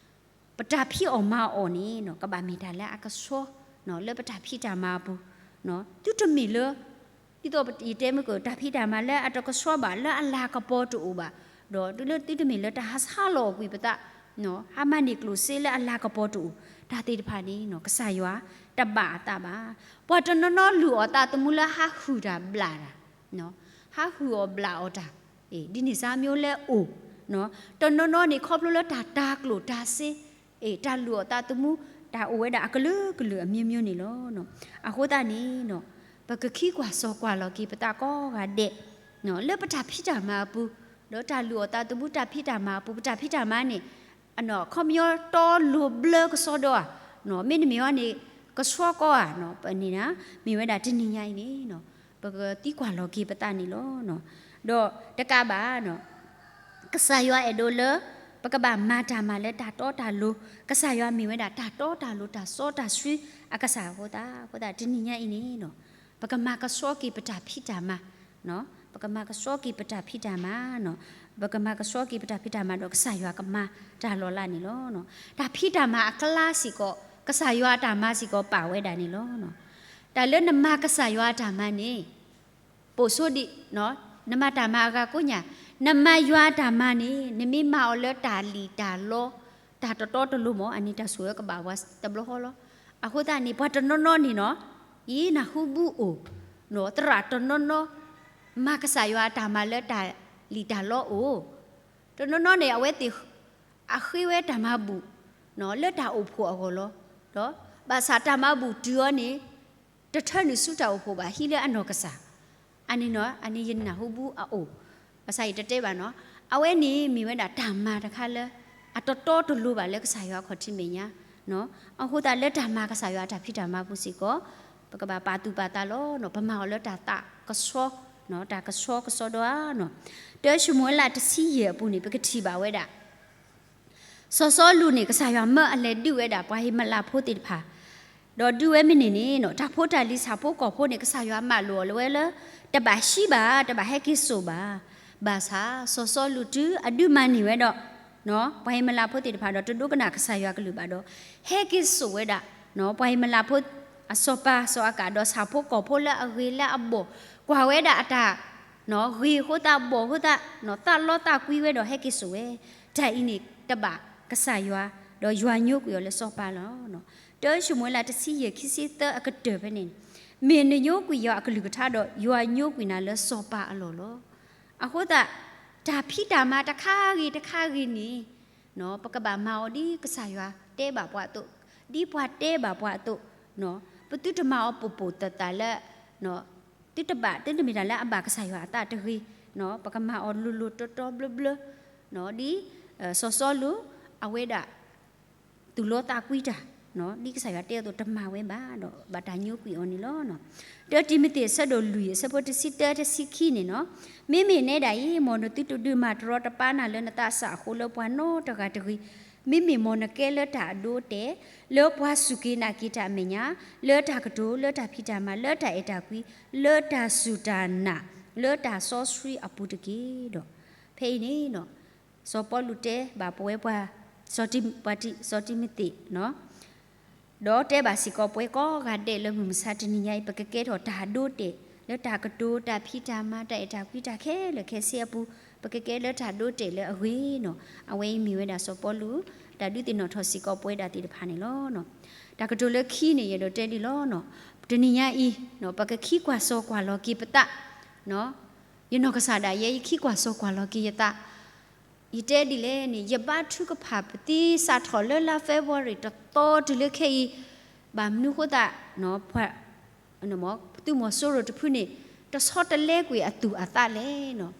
ပတၢ်ဖံးအီၣ်မၤအီၣ်န့ၣ်နီၤ ကဘၣ်မ့ၢ်တၢ်လၢအကဆှီ လၢပတၢ်ဖံးတၢ်မၤအပူၤ, သုတမ့ၢ်လၢ ဒ်သိးယတဲမ့ၢ်က တၢ်ဖံးတၢ်မၤလၢအတကဆှီဘၣ် လၢအလၤကပီၤတအိၣ်ဘၣ်, ဒီးသုတမ့ၢ်လၢတၢ်ဟးဆါလီၤအကွံာ်ပသး, ဟးမၤန့ၢ်ကျိၣ်စ့လၢအလၤကပီၤတအိၣ်, တၢ်သ့ၣ်တဖၣ်န့ၣ်နီၤ ကစၢ်ယွၤတဘၣ်အသးဘၣ်. ပှၤတနီၤနီၤလုၢ်အီၣ်သးသမူလၢဟးဟုၣ်တၢ်ဘျၣ်တၢ်, ဟးဟုၣ်အီၣ်ဘျၣ်အီၣ်တၢ်, ဒ်န့ၣ်စါမျိုးလဲၣ်အိၣ်, တနီၤနီၤန့ၣ် ခီဖျိလၢတၢ်တၤကျိၣ်တၤစ့ တၢ်လုၢ်အီၣ်သးသမူ တၢ်အိၣ်ဝဲဒၣ်အကလုာ်ကလုာ်အမျိုးမျိုးန့ၣ်လီၤ. အဃိသတးန့ၣ်နီၤ ပကခံကွၢ်စိာ်ကွၢ်လီၤက့ၤပသးကိးဂၤဒဲး, လၢပတၢ်ဖံးတၢ်မၤအပူၤ, ဒီးတၢ်လုၢ်အီၣ်သးသမူ တၢ်ဖံးတၢ်မၤအပူၤ ပတၢ်ဖံးတၢ်မၤန့ၣ် အခီပညီတီလိၤဘျၢကစီဒီဧါ, မ့တမ့ၢ်ဘၣ်န့ၣ် ကဆှီကီဧါ, ပန့ၣ် မ့ၢ်ဝဲဒၣ်တနံၤညါအံၤန့ၣ်နီၤ ပကသံကွၢ်လီၤက့ၤပသးန့ၣ်လီၤ. ဒီးတကးဘၣ် ကစၢ်ယွၤအဲၣ်ဒိးလၢ ပကဘၣ်မၤတၢ်မၤလၢတၢ်တီတၢ်လိၤ, ကစၢ်ယွၤမ့ၢ်ဝဲဒၣ်တၢ်တီတၢ်လိၤ တၢ်စီတၢ်ဆှံအကစၢ်အဃိသတး, အဃိသတးတနံၤညါအံၤန့ၣ် ပကမၤကဆှီက့ၤပတၢ်ဖံးတၢ်မၤ, ပကမၤကဆှီက့ၤပတၢ်ဖံးတၢ်မၤ, ပကမၤကဆှီက့ၤပတၢ်ဖံးတၢ်မၤဒီးကစၢ်ယွၤကမၤတၢ်လီၤလးန့ၣ်လီၤ. တၢ်ဖံးတၢ်မၤအကျါစ့ၢ်ကီး ကစၢ်ယွၤအတၢ်မၤစ့ၢ်ကီးပာ်ဝဲဒၣ်န့ၣ်လီၤ. တၢ်လၢနမၤကစၢ်ယွၤအတၢ်မၤန့ၣ် ပိာ်ဆိဒံး, နမၤတၢ်မၤအဂၤကိးညါ, နမၤယွၤအတၢ်မၤန့ၣ် နမ့ၢ်မၤအီၤလၢတၢ်လံၣ်တၢ်လီ, တၢ်တတီတလိၤမး, အန့ၣ်တၢ်ဆိၣ်ဝဲကဘၣ်ဝဲတဘျီဃီလီၤ. အဃိသတးန့ၣ် ပှၤတနီၤနီၤန့ၣ်နီၤ, ယနၢ်ဟူဘူၣ်အိၣ်, သရၣ်တနီၤနီၤ မၤကစၢ်ယွၤအတၢ်မၤလၢတၢ်လံၣ်တၢ်လီအိၣ်, တနီၤနီၤန့ၣ် အဝဲသ့ၣ် အဃ့ဝဲတၢ်မၤဘူၣ် လၢတၢ်အိၣ်ဖှိၣ်အဂီၢ်လီၤ. ဒီးဘၣ်ဆၣ်တၢ်မၤဘူၣ်တုၤအီၤန့ၣ် တထၢနုာ်ဆူတၢ်အိၣ်ဖှိၣ်ဘၣ်, ဟံးလၢအနီၢ်ကစၢ်, အန့ၣ်နီၤ, အန့ၣ်ယနၢ်ဟူဘူၣ်အအိၣ်, ဘၣ်ဆၣ်ယတတဲဘၣ်နီၤ, အဝဲန့ၣ်မ့ၢ်ဝဲဒၣ်တၢ်မၤတခါလၢ အတတီတလိၤဘၣ်လၢကစၢ်ယွၤအခီၣ်ထံးမဲာ်ညါ, အဃိသတးလၢတၢ်မၤကစၢ်ယွၤအတၢ်ဖံးတၢ်မၤပူၤစ့ၢ်ကီး ပကဘၣ်ပာ်သူၣ်ပာ်သးလီၤ. ပမၤအီၤလၢတၢ်သးကဆှီ, တၢ်ကဆှီကဆှီဒီးဧါနီၤ, တၢၡမူၤအ့လးတဆံယဲၢ်အပူၤန့ၣ် ပကထံၣ်ဘၣ်ဝဲဒၣ် စီၤစီလူးန့ၣ် ကစၢ်ယွၤမၢအလဲၤဒုးဝဲဒၣ်ပှၤဟ့မလးဖိသ့ၣ်တဖၣ်, ဒီးဒုးဝဲမ့ၢ်န့ၢ်န့ၣ်နီၤ, တၢ်ဖိတၢ်လံၤဆၣ်ဖိကီၢ်ဖိန့ၣ် ကစၢ်ယွၤမၢလိာ်အီၤလၢဝဲလၢ တဘၣ်ဟံးဘၣ်, တဘၣ်ဟဲက့ၤစိာ်ဘၣ်. ဘၣ်ဆၣ် စီၤစီလူးတုၤအဒုးမၤန့ၢ်ဝဲဒီး ပှၤဟ့မလးဖိသ့ၣ်တဖၣ်ဒီး တဒိကနၣ်ကစၢ်ယွၤကလုၢ်ဘၣ်ဒီး ဟဲက့ၤစိာ်ဝဲဒၣ် ပှၤဟ့မလးဖိ အစီၤပၤစီၤအၤကၣ်ဒီးဆၣ်ဖိကီၢ်ဖိလၢအဂ့ၤလၢအဘီၣ်, ကွၢ်ဝဲဒၣ်အတၢ် ဂ့ၤအဃိသတးဘီၣ်အဃိသတး သးလီသးကွံဝဲဒီးဟဲက့ၤစိာ်ဝဲ, တၢ်အံၤန့ၣ်တဘၣ်ကစၢ်ယွၤ, ဒီးယွၤညိကွံာ်အီၤလၢစီၤပၤလီၤ. တၢၡမူၤအ့လးတဆံယဲၢ် ခံဆံသၢအကတၢၢ်ဖဲန့ၣ်, မ့ၢ်နညိကွံာ်ယွၤအကလုၢ်ကထါဒီး ယွၤညိကွံာ်နၤလၢစီၤပၤအလီၢ်လီၤ. အဃိသတး တၢ်ဖံးတၢ်မၤတခါဂ့ၤတခါဂ့ၤန့ၣ် ပကဘၣ်မၤအီၤဒ်ကစၢ်ယွၤတဲဘၣ်ပှၤအသိး, ဒ်ပှၤတဲဘၣ်ပှၤအသိး, ပသုတမၤအီၤပိာ်ပိာ်သၣ်သၣ်လၢ သုတဘၣ် သုတမ့ၢ်တၢ်လၢအဘၣ်ကစၢ်ယွၤအသးတဂ့ၤ, ပကမၤအီၤလိၤလိၤတီတီဘျၢဘျၢ, ဒ် စီၤစီလူး အဝဲဒၣ် သူၣ်လီသးကွံတၢ်, ဒ်ကစၢ်ယွၤတဲအသိးတမၤဝဲဘၣ်ဒီး ဘၣ်တၢ်ညိကွံာ်အီၤန့ၣ်လီၤ. တၢတံၤမသ့း အဆၢဒိၣ်လွံၢ် အဆၢဖိတဆံတၢ တဆံခံန့ၣ်နီၤ, မ့မ့ၢ်နဲဒၣ်အံၤ မ်နသုတဒုးမၤတရီတပါနၤလၢနသးစၢ်အဃိလၢပှၤနီတဂၤတဂ့ၤ, မ့မ့ၢ်မ်နကဲလၢတၢ်အဒိအတဲာ် လၢပှၤစူၢ်က့ၤနာ်က့ၤတၢ်အမဲာ်ညါ, လၢတၢ်ကတိၤ, လၢတၢ်ဖံးတၢ်မၤ, လၢတၢ်အဲၣ်တၢ်ကွံ, လၢတၢ်စူၢ်တၢ်နာ်, လၢတၢ်စီဆှံအပူၤတက့ၢ်ဒီး, ဖဲအံၤန့ၣ် စီၤပီလူးတဲဘၣ်ပဝဲပှၤ စီၤတံၤမသ့း ဒီးတဲဘၣ်စ့ၢ်ကီးပဝဲကိးဂၤဒဲးလၢမုၢ်မဆါတနံၤညါအံၤ ပကကဲထီၣ်တၢ်ဒိတဲာ် လၢတၢ်ကတိၤ တၢ်ဖံးတၢ်မၤ တၢ်အဲၣ်တၢ်ကွံ တၢ်ခဲလၢာ်ခဲဆ့အပူၤ, ပကကဲလၢတၢ်ဒိတဲာ်လၢအဂ့ၤနီၤ. အဝဲအံၤမ့ၢ်ဝဲဒၣ်စီၤပီလူး တၢ်ဒုးသ့ၣ်နီၣ်ထီၣ်စ့ၢ်ကီးပဝဲဒၣ်သ့ၣ်တဖၣ်န့ၣ်လီၤ. တၢ်ကတိၤလၢခံန့ၣ် ယအဲၣ်ဒိးတဲဒ်လီၤ. တနံၤညါအံၤ ပကခံကွၢ်စီကွၢ်လီၤက့ၤပသး, ယနီၢ်ကစၢ်ဒၣ်ယဲ ယခံကွၢ်စီကွၢ်လီၤက့ၤယသး, ယတဲဒ်လဲၣ်န့ၣ် ယဘါထုကဖၣ်ပသံစးထီၣ်လၢလါ February တသီတုၤလၢခဲအံၤ, ဘၣ်မနုၤဃိသး သုးမီၤစိရိၤတဖုန့ၣ် တဆီတလဲကွံာ်အသူၣ်အသးလဲၣ်.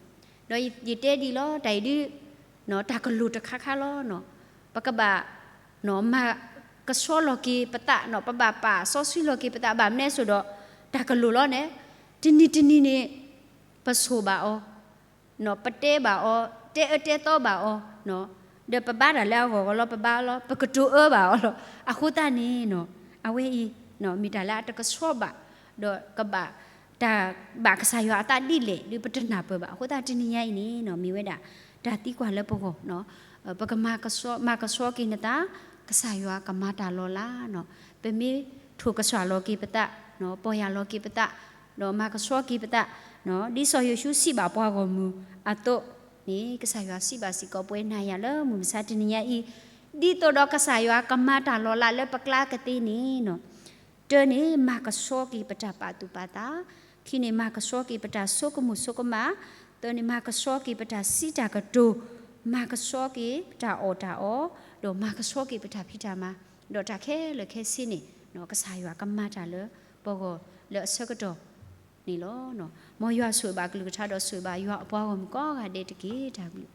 ဒီးယတဲဒ်လီၤ တၢ်အံၤဒ် တၢ်ကလိၤတခါခါလီၤ. ပကဘၣ် မၤကဆှီလီၤက့ၤပသး, ပဘၣ်ပာ်စီဆှံလီၤက့ၤပသး ဘၣ်မနုၤအဃိဒီး တၢ်ကလိၤလီၤန့ၣ်, တနံၤတနံၤန့ၣ် ပဆိၣ်ဘၣ်အီၤ ပတဲဘၣ်အီၤ, တဲအၢတဲသီဘၣ်အီၤ, ဒီးပဘါတၢ်လၢအဂီၢ်ဂီၢ်လီၤ ပဘါလီၤ ပကတိၤအၢဘၣ်အီၤလီၤ. အဃိသတးန့ၣ် အဝဲအံၤ မ့ၢ်တၢ်လၢအတကဆှီဘၣ်, ဒီးကဘၣ် တၢ်ဘၣ်ကစၢ်ယွၤအသးဒ်လဲၣ် ဒ်ပတနၢ်ပၢၢ်ဘၣ်. အဃိသတးတနံၤညါအံၤန့ၣ် မ့ၢ်ဝဲဒၣ် တၢ်သံကွၢ်လၢပဂီၢ်, ပကမၤကဆှီ, မၤကဆှီက့ၤနသး, ကစၢ်ယွၤကမၤတၢ်လီၤလး. ပမ့ၢ်ထိၣ်ကစှၤလီၤက့ၤပသး, ပီၢ်ယၢ်လီၤက့ၤပသး, ဒီးမၤကဆှီက့ၤပသး, ဒ်စီၤယိၤၡူစံးဘၣ်ပှၤဂီၢ်မုၢ်အသိးန့ၣ် ကစၢ်ယွၤစံးဘၣ်စ့ၢ်ကီးပဝဲနၤယၤလၢမုၢ်မဆါတနံၤညါအံၤ, ဒ်သိးဒီးကစၢ်ယွၤကမၤတၢ်လီၤလးလၢပကျါကသ့န့ၣ် တၢန့ၣ် မၤကဆှီက့ၤပတၢ်ပာ်သူၣ်ပာ်သး, ခံန့ၣ် မၤကဆှီက့ၤပတၢ်ဆိကမိၣ်ဆိကမး, သၢန့ၣ် မၤကဆှီက့ၤပတၢ်စံးတၢ်ကတိၤ, မၤကဆှီက့ၤပတၢ်အီၣ်တၢ်အီ, ဒီးမၤကဆှီက့ၤပတၢ်ဖံးတၢ်မၤ, ဒီးတၢ်ခဲလၢာ်ခဲဆ့န့ၣ် ကစၢ်ယွၤကမၤတၢ်လၢပဂီၢ်လၢအဆၢကတီၢ်န့ၣ်လီၤ. မ်ယွၤဆိၣ်ဂ့ၤဘၣ်ကလုၢ်ကထါဒီးဆိၣ်ဂ့ၤဘၣ်ယွၤအပှၤဂီၢ်မုၢ်ကိးဂၤဒဲးတက့ၢ်. တၢ်ဘျုး